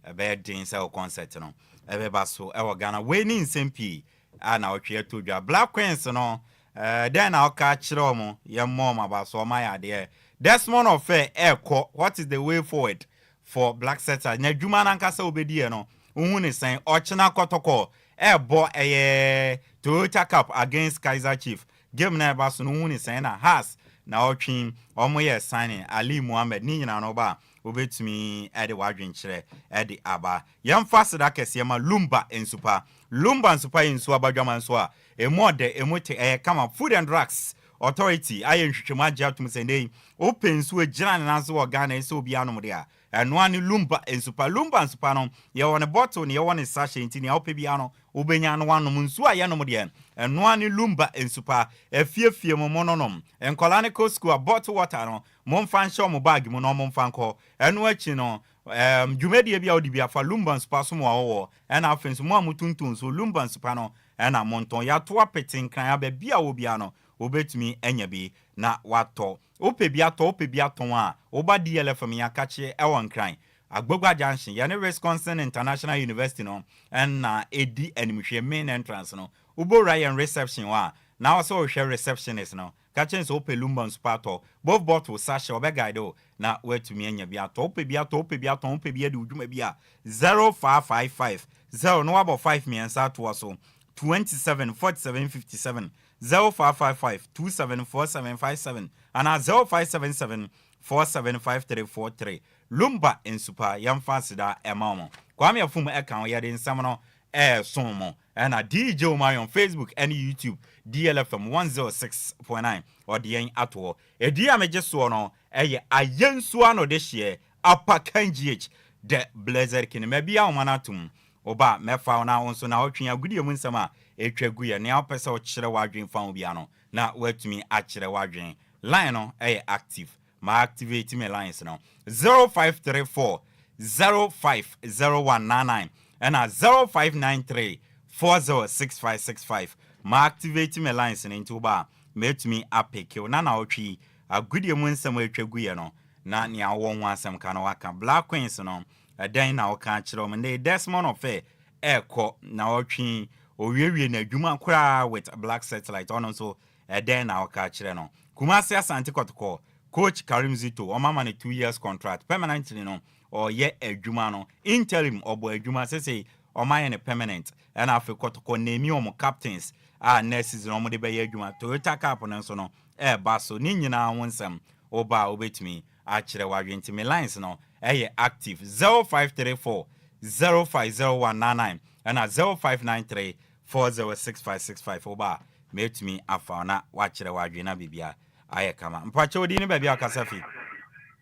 ɛbɛyɛ den sɛ wo concert no ɛbɛba so ɛwɔ Ghana. Wei ne nsɛm pii a na ɔtwe ato dwa. Black Queens no, dɛn na ɔka kyerɛ ɔmo? Yɛmmɔ ɔmo aba so, ɔmo ayɛ adeɛ. Desmond Ɔfɛ ɛɛkɔ, what is the way forward for Black Stars? Na adwuma nankasa obɛdiɛ no, wohu ne sɛn? Ɔkyena Kɔtɔkɔ ɛɛbɔ ɛyɛ Toyota Cup against Kaiser Chief. Game na ɛba so no, wohu ne sɛn? Na Hearts na ɔtwe ɔmo yɛ signing Ali Muhammed ne nyinaa no ba a, wobɛtumi ɛde w'adwenkyerɛ ɛde aba. Yɛmfa seda kɛseɛ ma Lumba Nsupa. Lumba Nsupa yɛ nsuo abadwama nso a ɛmu ɔdɛ, ɛmu te, ɛyɛ kama. Food and Drugs Authority ayɛ nhwehwɛmu agye atom sɛ ndɛ yi wopɛ nsuo gyina ne nan so wɔ Ghana sɛ obi anom deɛ a, ɛnoa ne Lumba Nsupa. Lumba Nsupa no, yɛwɔ ne bottle ne yɛwɔ ne sachet, nti nea wopɛ biara no wobɛnya no wanom. Nsuo a yɛnom deɛ, ɛnoa ne Lumba Nsupa. Afiefie mu mo nonom, nkɔla ne kɔ school a, bottle water no momfa nhyɛ ɔmo bag mu na ɔmo mfa nkɔ. Ɛno akyi no, dwumadie bi a wode bi afa Lumba Nsupa so mu a wɔwɔ, ɛna afei nso mo a motonton so Lumba Nsupa no ɛna montɔn. Yɛato apete Nkran a, baabi a wɔ biara no wobɛtumi anya bi na watɔ. Wopɛ bi atɔ, wopɛ bi atɔn a, woba DLFM yɛakakye ɛwɔ Nkran Agbogba Junction, yɛne Wisconsin International University no ɛna ɛdi animhwɛ, main entrance no. Wobɔwura yɛn reception hɔ a, na wɔ sɛ wohwɛ receptionist no, ka kyerɛ sɛ wopɛ Lumba Nsupa atɔ, both bottle, sachet, ɔbɛguide o na woatumi anya bi atɔ. Wopɛ bi atɔ, wopɛ bi atɔn, wopɛ bi adi wo dwuma bi a, 0555 0 na wabɔ 5 mmiɛnsa atoa so 27 47 57, 0555 274757 anaa 0577 475343. Lumba Nsupa, yɛmfa aseda ɛma mo. Kwame Afum ɛka ho, yɛde nsɛm no ɛɛsom mo. Ɛna DJ Omayon Facebook ɛne YouTube DLFM 106.9 ɔde yɛn ato hɔ. Edin a megye soɔ no ɛyɛ Ayensu ano de hyeɛ Apakan GH The Blessed King. Mabi ahoma no atom. Woba a mɛfa wo na wo nso na wotwe agodie mu nsɛm a ɛtwa gu yɛ. Nea wopɛ sɛ wokyerɛ w'adwene fa ho biara no na woatumi akyerɛ w'adwene. Line no ɛyɛ active. Ma activate me lines no 0534 050199 ɛna 0593 406565. Ma activate me lines no nti woba a mɛtumi apeke wo na naawɔtwe yi agodie mu nsɛm a atwa guiɛ no na nea wowɔ ho asɛm ka no waka. Black Queens no ɛdɛn na woka akyerɛ wɔn nnɛ? Desmond Ofei ɛrekɔ naawɔtwe yi ɔwiewie n'adwuma koraa with Black Satellite, ɔno nso ɛdɛn na woka akyerɛ no? Kumasi Asante Kɔtɔkɔ coach Karim Zito, ɔma ma no 2 years contract permanently no. Ɔyɛ adwuma no interim, ɔbɔ adwuma sese ɔma yɛ no permanent. Ɛna afei Kɔtɔkɔ name ɔmo captains a next season ɔmo de bɛyɛ adwuma. Toyota Cup no nso no ɛɛba so. Ne nyinaa ho nsɛm woba a wobɛtumi akyerɛ w'adwene. Nti me lines no ɛyɛ active, 0534 050199 ɛna 0593 406565. Woba a mɛtumi afa wo na wakyerɛ w'adwene na biribia ayɛ kama. Mpakyɛ, wodi ne baabi a wakasa fi?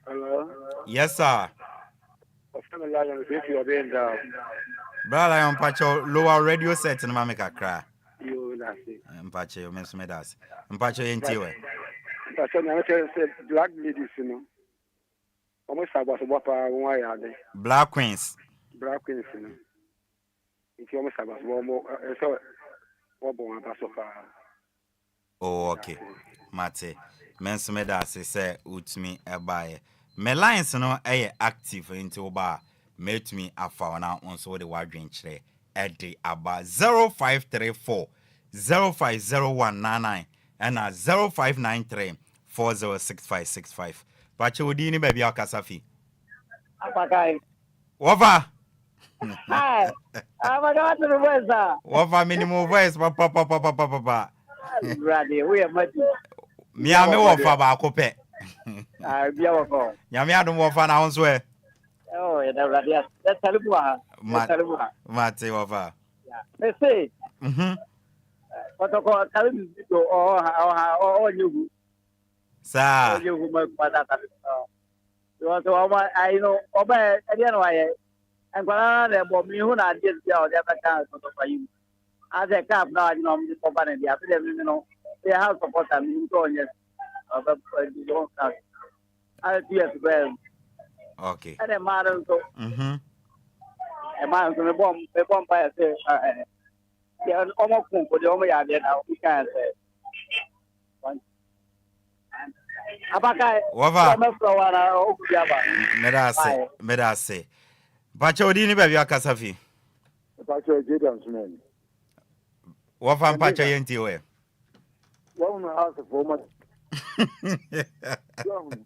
Hello. Yes sir. Ɔfɛ mi Lion fi ɔbɛn da. Bra Lion, mpakyɛ, lower radio set no ma me kakra. Yo, dase. Mpakyɛ, me nso meda ase. Mpakyɛ, yɛntie wɛ. Mpakyɛ, nyame kyerɛ sɛ Black Ladies no, wɔn sa abɔsobɔ paa, wɔn ayɛ ade. Black Queens. Black Queens no. Nti wɔn sa abɔsobɔ, wɔn ɛsɛ wɔbɔ wɔn aba so paa. Oh, okay, mate. Me nso meda ase sɛ wotumi ɛbaeɛ. Me lines no ɛyɛ active nti woba a mɛtumi afa wo na wo nso wode w'adwen kyerɛ ɛde aba. 0534 050199 ɛna 0593 406565. Pakyɛ, wodi ne baabi a wokasa fi? Apakai. Wɔfa. Hi. Apakai, what's the voice, sir? Wɔfa, menim wo voice papapapapapa. Brade, we are madi. Mea me wɔfa baako pɛ. Ah, bia wɔ kɔ. Nyame adom, wɔfa, na wo nso ɛ? Oh, yɛda Awurade ase. Yɛsare mu ha. Yɛsare mu ha. Mate, wɔfa. Me se, Kɔtɔkɔ Karim Zito ɔha ɔha ɔnyɛ hu. Saa. Ɔnyɛ hu ma kuma da Karim. Because ɔma ayi no ɔbɛ ɛdeɛ na wayɛ. Nkwadaa na ɛbɔ mi hu na adeɛ bi a ɔde abɛka Kɔtɔkɔ yi mu. Asɛ cup na wagye na ɔmo de kɔba ne deɛ afei deɛ mímí no yɛ house supporter mi ntɔ ɔnyɛ ɔbɛ ɛdi wɔn cup. Ayɛ 2 years bɛɛ. Ɛna mmaa no nso. Mmaa no nso mebɔ mpa yɛ sɛ ɛɛ deɛ ɔmo ko nko deɛ ɔmo yɛ adeɛ na ɔmo kan sɛ abaka. Wɔfa. Ɔmɛfrɛ wa na ɔku bi aba. Meda ase, meda ase. Mpakyɛ, wodi ne baabi a wakasa fi? Mpakyɛ, Jordan Sumani. Wɔfa, mpakyɛ, yɛntie wɛ. Wɔhunu asefoɔ ma wɔhunu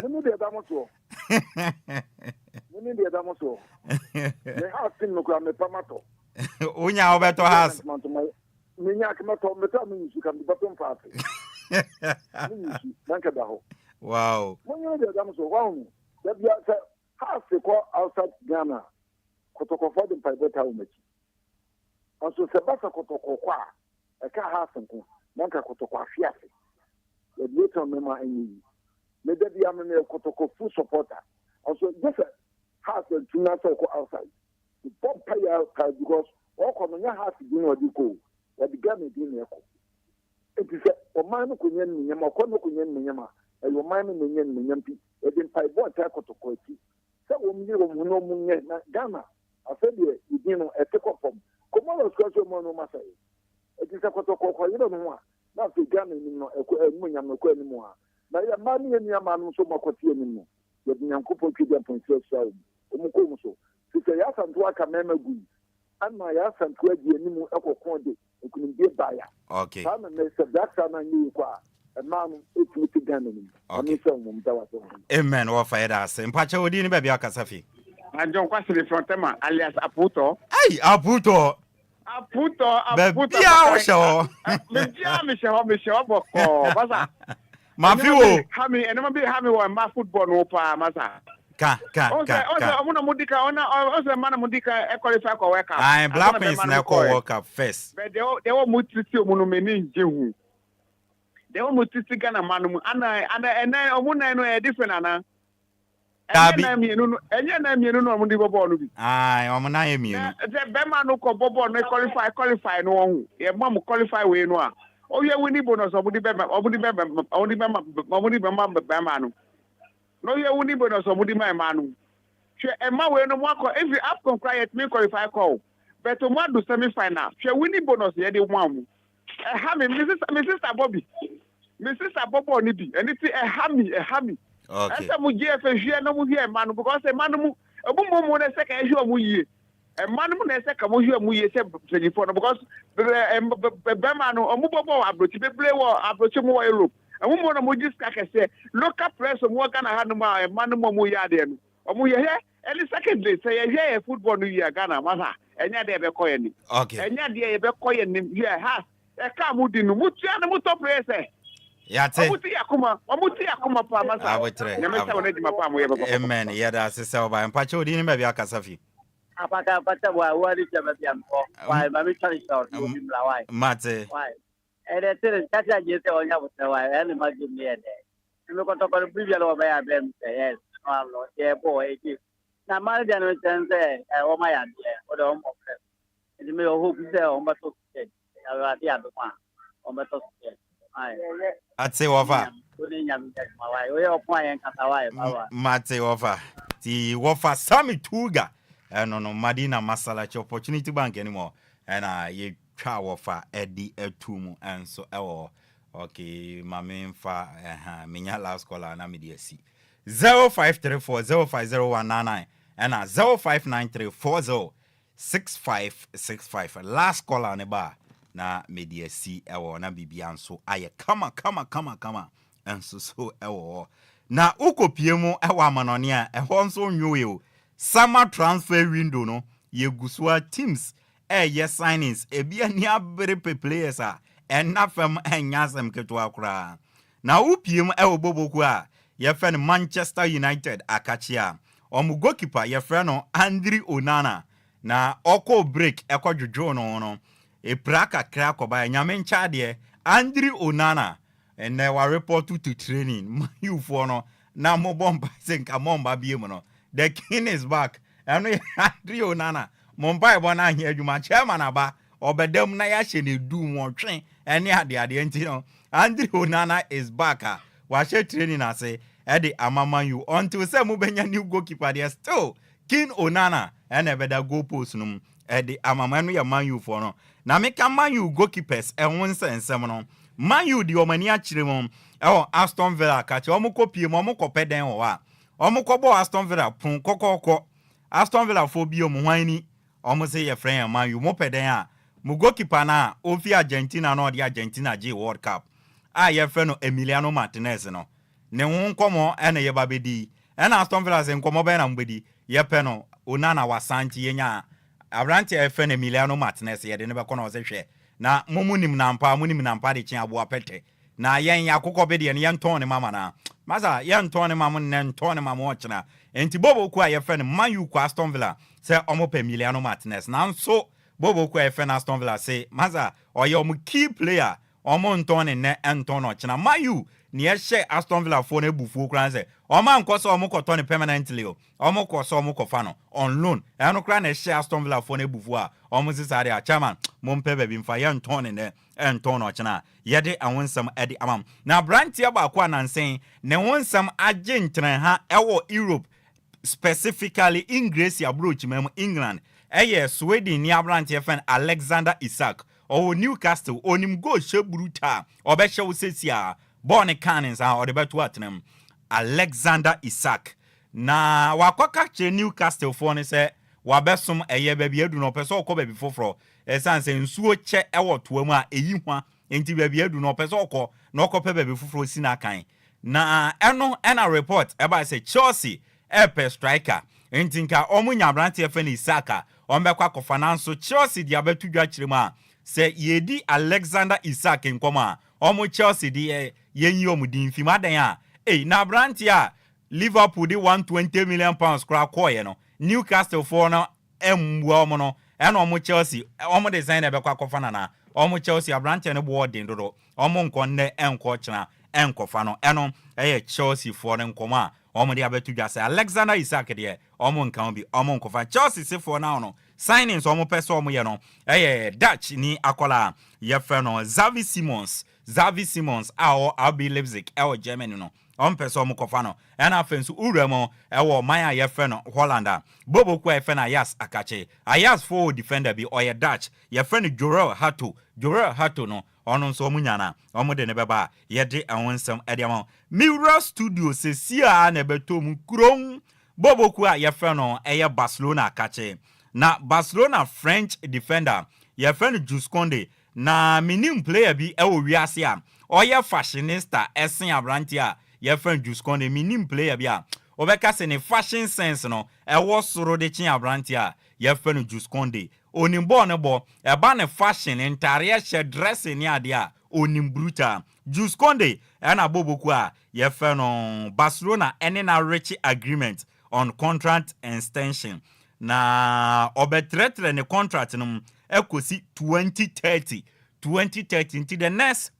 mene deɛ ɛda mo soɔ, mene deɛ ɛda mo soɔ. Me house team no kora mepa matɔ. Wonya wobɛtɔ house? Menya mɛtɔ, mɛtɔ a menyusu ka mede bɛto mfa ase menyusu na nka da hɔ. Monyene deɛ ɛda mo soɔ. Wɔhunu da bia sɛ house kɔ outside Ghana, Kɔtɔkɔfoɔ de mpaebɔ taa wɔn akyi. Nso sɛ ba sɛ Kɔtɔkɔ kɔ a ɛka house nko na nka Kɔtɔkɔ ahwe ase. Yɛde yɛtɔn mɛma ɛnyɛ yi. Meda bia me meyɛ Kɔtɔkɔ full supporter, nso gye sɛ house antumi na sɛ ɔkɔ outside bɔ mpa yɛ paa because ɔkɔ no nyɛ house din na ɔde kɔ o, ɔde Ghana din na ɛkɔ. Nti sɛ ɔman no kɔnya nimonyam, ɔkɔ no kɔnya nimonyam a, ɛyɛ ɔman no na ɛnya nimonyam. Nti yɛde mpaebɔ ntaa Kɔtɔkɔ akyi sɛ wɔn yere wɔn ho na wɔn nyɛ na Ghana afɛ deɛ yɛdin no ɛte kɔ fam. Comoros kora sɛ ɔmo ano ɔmo asɛe. Nti sɛ Kɔtɔkɔ kɔyere no ho a, na afei Ghana anim no ɛkɔ animonyam no ɛkɔ anim a na yɛ mmaa ne yɛ nua mmaa no nso ɔmo akɔte anim no, yɛde Nyankopɔn twe di mpɔnsi ahyira wɔn wɔn kɔn mu so fi sɛ yɛasanto aka mmarima gu yi ama yɛasanto agye anim ɛkɔko de nkonimdie baeɛ. Saa na nnɛ sɛ Black Star no anyɛ yi kɔ a, mmaa no ɛtumi te Ghana nim. Ame sɛ wɔn da wase ho. Amen, wɔfa, yɛda ase. Mpakyɛ, wodi ne baabi a wakasa fi? John Kwasile from Tema, alias Aputo. Ei, Aputo. Aputo, Aputo. Baabia wohyɛ hɔ. Mebia mehyɛ hɔ, mehyɛ hɔ bɔkɔɔ. Masa. Mafi wo. Ha mi, ɛnɛma bi ha mi wɔ mma football no paa, masa. Ka ka ka ka. Ɔmo na ɔmo di kan ɔna ɔsɛ mma na ɔmo di kan ɛqualify kɔ World Cup. Ayi Black Queens na ɛkɔ World Cup first. But deɛ deɛ ɔmo titi ɔmo no m'ani ngye ho. Deɛ ɔmo titi Ghana mma no mu ana ana ɛnɛ ɔmo nan no ɛyɛ different ana? Ɛnyɛ Daabi. nan mmienu no ɛnyɛ nan mmienu na ɔmo de bɔ bɔɔl no bi. Ayi ɔmo nan yɛ mmienu. Na sɛ bɛrima no kɔ bɔ bɔɔl no qualify qualify no ɔho yɛ ma mo qualify wei no a ɔyɛ winning bonus ɔmo de bɛma ɔmo de bɛma ɔmo de bɛma ɔmo de bɛma bɛrima no. Na ɔyɛ winning bonus ɔmo de ma ɛmaa no. Hwɛ ɛma wei no mo akɔ efi AFCON koraa yɛtumi qualify kɔ o but ɔmo adu semi final hwɛ winning bonus yɛde ma ɔmo. Ɛha me me sister me sister bɔ bi me sister bɔ bɔɔl no bi ɛno ti ɛha me ɛha me. Okay. Ɛsɛ mo GFA hwɛ na mo hwɛ ɛma no because ɛma no mu ɛmu mo mu na ɛsɛ ka ɛhwɛ ɔmo yie. Ɛma no mu na ɛsɛ ka mo hwɛ ɔmo yie sɛ mpanyinfoɔ no because bɛrima no ɔmo bɔ bɔɔl aburokyi bebree wɔ aburokyi mu wɔ Europe ɛmu mu na mo gye sika kɛseɛ local players ɔmo wɔ Ghana ha nom a ɛma no mu ɔmo yɛ adeɛ no ɔmo yɛ hwɛ ɛne secondly sɛ yɛhwɛ yɛ football no yie a Ghana masa ɛnyɛ adeɛ yɛbɛkɔ yɛn nim Okay. ɛnyɛ adeɛ yɛbɛkɔ yɛn nim yɛ ha ɛka mo di no mo tua no mo tɔ players ɛ Yate. ɔmo ti yɛ akoma ɔmo ti yɛ akoma paa masa Abotrɛ. Nyame sɛ wɔn adwuma paa mo yɛ papa. Amen. Yɛda ase sɛ ɔba. Mpakyɛ odin ne baabi akasa fi. Apaka apata wa wa di chama bi amko. Wa ma mi chali short wo bi mla wa. Mate. Wa. E de tere kati aje se onya butre wa e ni ma gi mi e de. Mi ko to ko bi bi lo ba ya be mi se yes. No amlo ye bo e ki. Na ma de no chen se e o ma ya de. O de o mo pre. Nti mi o hope se o mba to se. Ya wa di ado ma. O mba to se. Ai. Ate wɔfa. O ni nya mi ma wa. O ye opon ayen kasa wa e ba wa. Mate wɔfa. Ti wɔfa Sami Tuga. Ɛno no Madina Masalachi Opportunity Bank anim hɔ ɛna yɛtwa wɔfa ɛde atu mu ɛnso ɛwɔ hɔ. Okay, ma memfa ɛha menya last caller na mede asi. 0534 050199 ɛna 0593 40 6565 last caller ne ba na mede asi ɛwɔ na biribia nso ayɛ kama kama kama kama ɛnso so ɛwɔ hɔ. Na wokɔpie mu ɛwɔ amanɔne a ɛhɔ nso nwoe o. Summer transfer window no yɛgu so a teams ɛyɛ signings, ebi ani abere pe players a ɛnna fam ɛnyɛ asɛm ketewa koraa. Na wopie mu ɛwɔ boboku a yɛfrɛ no Manchester United akakye a ɔmo goalkeeper yɛfrɛ no Andre Onana na ɔkɔ break ɛkɔ dwodwo no no epira kakra kɔba. Nyame nkyɛ adeɛ, Andre Onana ɛnɛ wa report to training. Man U foɔ no na mobɔ mpa sɛ nka mɔmba bie mu no, the king is back. Ɛno yɛ Andre Onana. Mo mpaebɔ no ahia adwuma chairman aba ɔbɛdam na yɛahyɛ ne du wɔtwe ɛne adeadeɛ. Nti no Andre Onana is back a wahyɛ training ase ɛde ama Man U until sɛ mobɛnya new goalkeeper deɛ, still King Onana ɛna ɛbɛda goal post no mu ɛde ama mo. Ɛno yɛ Man U foɔ no. Na meka Man U goalkeepers ɛho nsɛnsɛm no, Man U deɛ ɔmo ani akyerɛ mu ɛwɔ Aston Villa kakyɛ ɔmo kɔ pie mu ɔmo kɔpɛ dɛn wɔ hɔ a ɔmo kɔbɔ Aston Villa pon kɔkɔɔkɔ. Aston Villa foɔ bi ɔmo hwan ni ɔmo sɛ yɛfrɛ yɛn Man U, mo pɛ dɛn a mo goalkeeper no a ofi Argentina na ɔde Argentina gye World Cup a yɛfrɛ no Emiliano Martinez no ne ho nkɔmɔ ɛna yɛba bɛdi. Ɛna Aston Villa sɛ nkɔmɔ bɛn na mo bɛdi? Yɛpɛ no Onana wasan nti yɛnya aberante a yɛfrɛ no Emiliano Martinez yɛde ne bɛkɔ. Na ɔsɛ hwɛ na mo mu nim nampa mo nim nampa de kye aboa pɛtɛ na yɛn akokɔ bi deɛ no yɛntɔn ne mama na masa yɛntɔn ne ma mo nnɛ ntɔn ne ma mo ɔkyena. Nti bobo ku a yɛfrɛ no Man U kɔ Aston Villa sɛ ɔmo pɛ Emiliano Martinez, nanso bobo ku a yɛfrɛ no Aston Villa se masa ɔyɛ ɔmo key player, ɔmo ntɔn ne nnɛ ntɔn no ɔkyena. Man U ne ɛhyɛ Aston Villa foɔ no abufuo koraa sɛ ɔmo ankɔ sɛ ɔmo kɔtɔ ne permanently o, ɔmo kɔ sɛ ɔmo kɔfa no on loan. Ɛno koraa na ɛhyɛ Aston Villa foɔ no abufuo a ɔmo sesa deɛ a chairman mo mpɛ baabi mfa yɛntɔn ne nnɛ ɛntɔn no ɔkyena. Yɛde ɛho nsɛm ɛde ama mo. Na aberanteɛ baako a nansɛn ne ho nsɛm agye ntena ha ɛwɔ Europe, specifically Ingresi aburokyima mu England, ɛyɛ Sweden ni aberanteɛ fɛn Alexander Isak. Ɔwɔ Newcastle, onim goal hyɛ brutal, ɔbɛhyɛ wo sɛsi a bɔɔl ne kan ne nsa ɔde bɛto atena mu. Alexander Isak na wakɔka kyerɛ Newcastle foɔ no sɛ wabɛsom ɛyɛ baabi adu no ɔpɛ sɛ ɔkɔ baabi foforɔ ɛsiane sɛ nsuo kyɛ ɛwɔ toa mu a ɛyi hwa. Nti baabi adu no ɔpɛ sɛ ɔkɔ na ɔkɔpɛ baabi foforɔ si n'akan. Na ɛno ɛna report ɛba sɛ Chelsea ɛpɛ striker, nti nka ɔmo nya aberanteɛ fɛ no Isak a ɔmo bɛkɔ akɔfa. Nanso Chelsea de abɛto dwa kyerɛ mu a sɛ yɛdi Alexander Isak nkɔmɔ a ɔmo Chelsea de yɛnyi ɔmo din fim adan a ei na aberanteɛ a Liverpool de £120 million koraa kɔɔeɛ no, Newcastle foɔ no mmua wɔn no, ɛna wɔn Chelsea, wɔn de sɛn na ɛbɛkɔ akɔfa no anaa? Wɔn Chelsea aberanteɛ no boɔ den dodo, wɔn nkɔ nnɛ nkɔ kyena nkɔfa no. Ɛno yɛ Chelsea foɔ no nkɔmɔ a wɔn de abɛto dwa sɛ Alexander Isak deɛ wɔn nka ho bi, wɔn nkɔfa. Chelsea sefoɔ no no signings wɔn pɛ sɛ wɔn yɛ no yɛ Dutch ni akwadaa a yɛfrɛ no Xavi Simons, Xavi Simons a ɔwɔ RB Leipzig wɔ Germany no. Wɔmpɛ sɛ wɔkɔfa no. Ɛna afei nso wura mu wɔ ɔman a yɛfrɛ no Holland a, bobo kuo a yɛfrɛ no Ajax akakye. Ajax foɔ wɔ defender bi, ɔyɛ Dutch, yɛfrɛ no Jorrel Hato. Jorrel Hato no, ɔno nso wɔnya no a, wɔde no bɛba a yɛde ɛho nsɛm de ama wo. Me wura studio seesei ara na ɛbɛtɔ mu kurom bobo kuo a yɛfrɛ no ɛyɛ Barcelona akakye. Na Barcelona French defender yɛfrɛ no Jules Kounde Na mennim player bi wɔ wiase a ɔyɛ fashionista sen aberanteɛ a yɛfrɛ no Jules Kounde. Mennim player bi a wobɛka sɛ ne fashion sense no ɛwɔ soro de kyen aberanteɛ a yɛfrɛ no Jules Kounde. Ɔnim bɔɔl no bɔ, ɛba ne fashion, ntaareɛ hyɛ, dressing ne adeɛ a, ɔnim brutal. Jules Kounde ɛna bɔ bokuo a yɛfrɛ no Barcelona ɛne no areche agreement on contract extension. Na ɔbɛtrɛtrɛ ne contract no mu ɛkɔsi 2030, 2030. Nti the next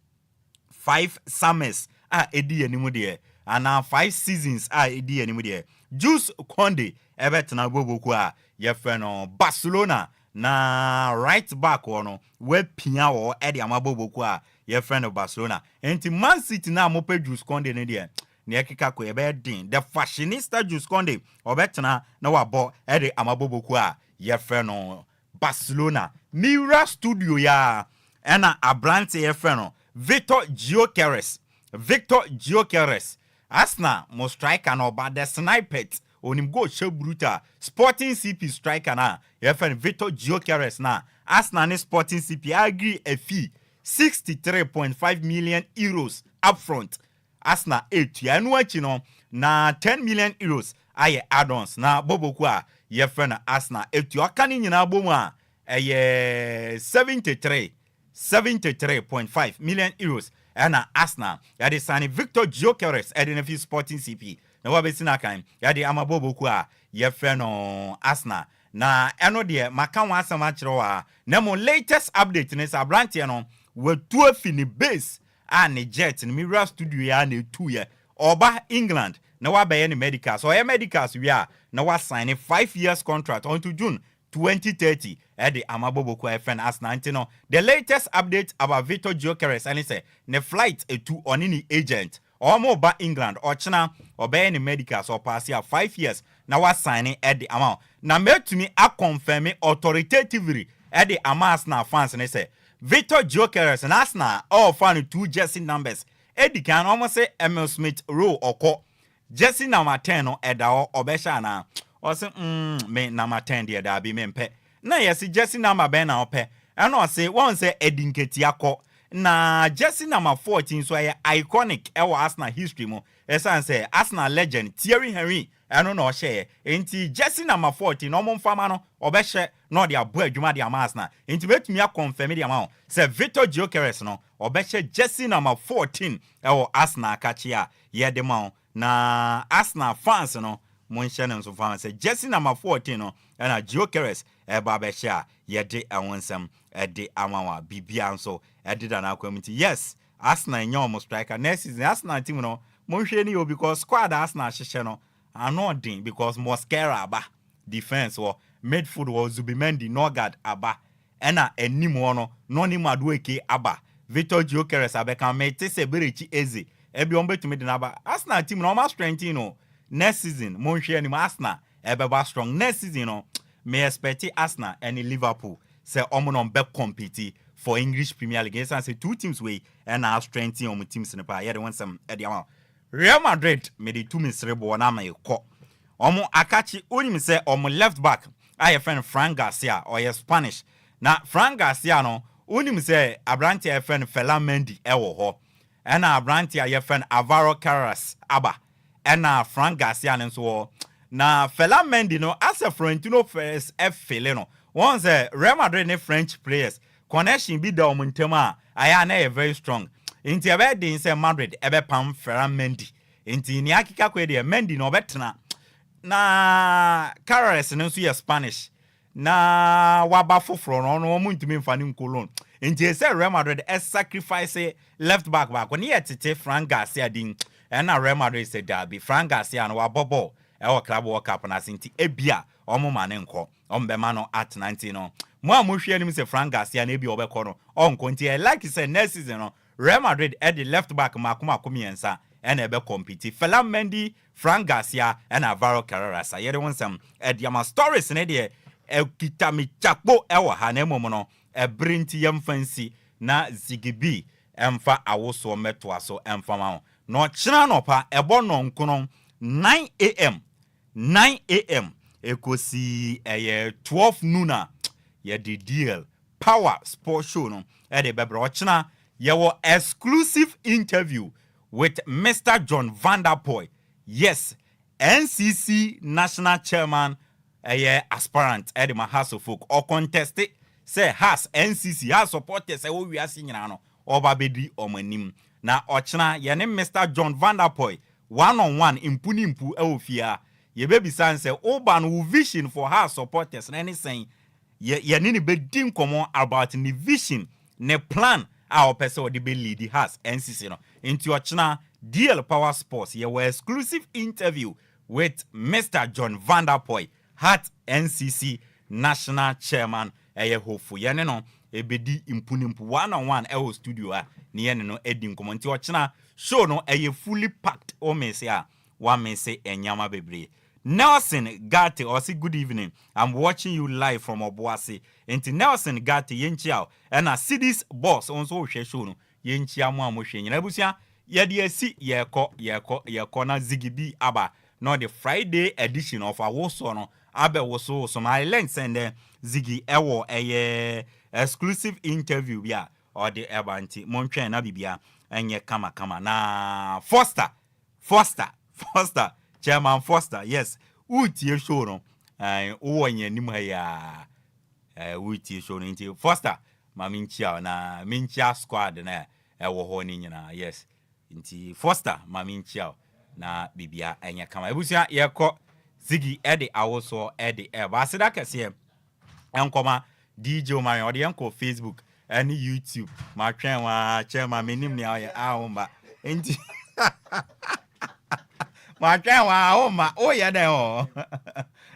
5 summers a ɛdi anim deɛ, anaa 5 seasons a ɛdi anim deɛ, Jules Kounde ɛbɛtena boboku a yɛfrɛ no Barcelona na right back hɔ no wapia wɔ ɛde ama boboku a yɛfrɛ no Barcelona. Nti Man City na mopɛ Jules Kounde no deɛ, nea ɛkeka kɔ yɛbɛyɛ den. The fashionista Jules Kounde ɔbɛtena na wabɔ ɛde ama boboku a yɛfrɛ no Barcelona. Mira studio ya ɛna aberante yɛfrɛ no Victor Gyokeres. Victor Gyokeres, Arsenal mo striker na ɔba, the snipet, onim goal hyɛ brutal. Sporting CP striker na yɛfrɛ no Victor Gyokeres na Arsenal ne Sporting CP agree a fee €63.5 million upfront. Arsenal etua, ɛno akyi no na €10 million ayɛ add-ons na boboku a yɛfrɛ no Arsenal etua. Ɔka ne nyinaa bɔ mu a ɛyɛ €73.5 million ɛna Arsenal yɛde sane Victor Gyokeres ɛde no fi Sporting CP na wabɛsi no akan yɛde ama boboku a yɛfrɛ no Arsenal. Na ɛno deɛ maka ho asɛm akyerɛ wɔ a, na mo latest update ne sɛ aberanteɛ no watu afi ne base a ne jet no mewura studio yi a na ɛtuyɛ ɔba England na wabɛyɛ ne medicals. Ɔyɛ medicals wie a na wasign ne 5 years contract until June 2030 ɛde ama boboko a ɛfɛn Arsenal. Nti no the latest update about Victor Gyokeres ɛne sɛ ne flight etu, ɔne ne agent ɔmo ba England ɔkyena, ɔbɛyɛ ne medicals, ɔpaase a 5 years na wasign ɛde ama wo. Na mɛtumi aconfirm authoritatively ɛde ama Arsenal fans ne sɛ Victor Gyokeres na Arsenal ɔɔfa no two jersey numbers. Edi kan no ɔmo sɛ Emil Smith Rowe ɔkɔ, jersey number 10 no ɛda hɔ, ɔbɛhyɛ anaa? Ɔsɛ me number 10 deɛ daabi, mempɛ. Na yɛsi jersey number bɛn na ɔpɛ? Ɛna ɔsɛ wɔn sɛ ɛdi nketewa kɔ na jersey number 14 nso ɛyɛ iconic ɛwɔ Arsenal history mu, ɛsan sɛ Arsenal legend Thierry Henry ɛno na ɔhyɛɛ. Nti jersey number 14 na ɔmo nfama no, ɔbɛhyɛ na ɔde abɔ adwuma de ama Arsenal. Nti mɛtumi aconfirm de ama wɔn sɛ Victor Gyokeres no ɔbɛhyɛ jersey number 14 ɛwɔ Arsenal akakye a yɛde ma wɔn. Na Arsenal fans no monhyɛ no nso fa sɛ jersey number 14 no ɛna Gyokeres ɛba abɛhyɛ a yɛde ɛho nsɛm ɛde ama wɔn a biribia nso ɛdeda n'akwan mu. Nti yes, Arsenal nya wɔn striker next season. Arsenal team no monhwɛ ni o, because squad Arsenal hyehyɛ no ano ɔden, because Mosquera aba defence wɔ, midfield wɔ Zubimendi, Norgard aba, ɛna anim hɔ no Noni Madueke aba, Victor Gyokeres abɛka. Mete sɛ Eberechi Eze ebi wɔn bɛtumi de n'aba. Arsenal team no wɔn astrengthen no next season. Monhwɛ anim, Arsenal ɛbɛba strong next season no. Me expect Arsenal ɛne Liverpool sɛ ɔmo na ɔmo compete for English Premier League, ɛsan sɛ two teams wei ɛna astrengthen ɔmo teams no paa. Yɛde wɔn nsɛm ɛde ama Real Madrid. Mede tumi sere boɔ na ama ɛkɔ ɔmo akakye. Onim sɛ ɔmo left back a yɛfrɛ no Fran Garcia, ɔyɛ Spanish. Na Fran Garcia no, wonim sɛ aberante a yɛfrɛ no Ferland Mendy ɛwɔ hɔ, ɛna aberante a yɛfrɛ no Alvaro Carreras aba, ɛna Fran Garcia no nso wɔ. Na Ferland Mendy no asɛ Florentino Perez ɛfele no wɔn sɛ Real Madrid ne French players connection bi da wɔn ntam a ayɛ a na ɛyɛ very strong. Nti ɛbɛyɛ den sɛ Madrid ɛbɛpam Ferland Mendy. Nti nea akeka kɔ yi deɛ, Mendy na ɔbɛtena. Na Carreras no nso yɛ Spanish na waba foforɔ no, ɔno wɔn ntumi nfa ne nkɔ loan. Nti ɛsɛ Real Madrid sacrifice left back baako ne yɛ tete Fran Garcia din, ɛna Real Madrid sɛ daabi, Fran Garcia no wabɔ ball ɛwɔ Club World Cup no ase, nti ebia wɔn ma ne nkɔ, wɔn bɛma no atena. Nti no mo a mohwɛ anim sɛ Fran Garcia no ebi ɔbɛkɔ no, ɔnkɔ. Nti ɛ like sɛ next season no Real Madrid ɛde left back mako mako mmiɛnsa ɛna ɛbɛ compete: Ferland Mendy, Fran Garcia ɛna Alvaro Carreras. A yɛde ho nsɛm ɛde ama stories ne deɛ ɛkita me kyakpo ɛwɔ ha, na mmom no ɛbere nti yɛmfa nsi na Ziggy B ɛmfa awosoɔ mmɛtoa so ɛmfa ma wo. Na ɔkyena nɔpa ɛbɔ nɔnkono 9 am, 9 am ɛkɔsi ɛyɛ 12 noon a yɛde DL Power Sport Show no ɛde bɛbrɛ. Ɔkyena yɛwɔ exclusive interview with Mr John Vanderpoy, yes, NCC national chairman, ɛyɛ aspirant ɛde ma Hearts of Oak. Ɔconteste sɛ Hearts NCC, Hearts supporters ɛwɔ wiase nyinaa no, ɔba bɛdi ɔmo anim. Na ɔkyena yɛne Mr John Vanderpoy one on one, mpu ne mpu, ɛwɔ fie a yɛbɛbisa sɛ ɔba no, wo vision for Hearts supporters na ɛne sɛn? Yɛne ne bɛdi nkɔmmɔ about ne vision, ne plan a ɔpɛ sɛ ɔde bɛ lead Hearts NCC no. Nti ɔkyena DL Power Sports yɛwɔ exclusive interview with Mr John Vanderpoy, Heart NCC national chairman, ɛyɛ hofo. Yɛne no ɛbɛdi mpunimpu one on one ɛwɔ studio a ne yɛne no ɛdi nkɔmmɔ. Nti ɔkyena show no ɛyɛ fully packed. Ɔmese a wamese ɛnyama bebree. Nelson Gate ɔse, "Good evening, I'm watching you live from Obuasi." Nti Nelson Gate, yɛnkyia wo. Ɛna Cities Boss nso wohwɛ show no, yɛnkyia mo a mohwɛ nyina. Abusua, yɛde asi, yɛkɔ yɛkɔ yɛkɔ na Ziggy B aba na ɔde Friday edition of awosoɔ no abɛwosowoso. Ma I learn sɛ ndɛ Ziggy ɛwɔ ɛyɛ exclusive interview bi a ɔde ɛba, nti montwɛn na biribia ɛnyɛ kamakama. Na Foster, Foster, Foster, Chairman Foster, yes, wotie show no, wowɔ nyɛ anim ha yi a wotie show no. Nti Foster, ma menkyia wo na menkyia squad na ɛwɔ hɔ no nyinaa. Yes, nti Foster, ma menkyia wo na biribia ɛnyɛ kama. Abusua, yɛkɔ. Ziggy ɛde awosoɔ ɛde ɛba. Aseda kɛseɛ ɛnkɔma DJ Omarion, ɔde yɛn kɔ Facebook ɛne YouTube. Matwɛn waa kyɛ ma menim nea ɔyɛ a womba, nti matwɛn waa womma woyɛ dɛn hɔ.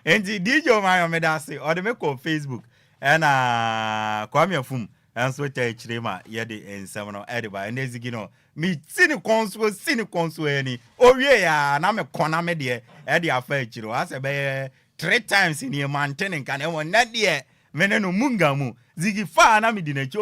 Nti DJ Omarion, meda ase, ɔde me kɔ Facebook, ɛna Kwame Afum ɛnso kyɛ akyire ma yɛde nsɛm no ɛde ba. Ɛnɛ Ziggy no meti ne kɔn so, si ne kɔn so ani owie ya na mekɔ na me deɛ ɛde afa akyire hɔ asɛ bɛyɛ three times ni mante ne nka na ɛwɔ nnɛ deɛ mene no munga mu. Ziggy faa na medi n'akyi.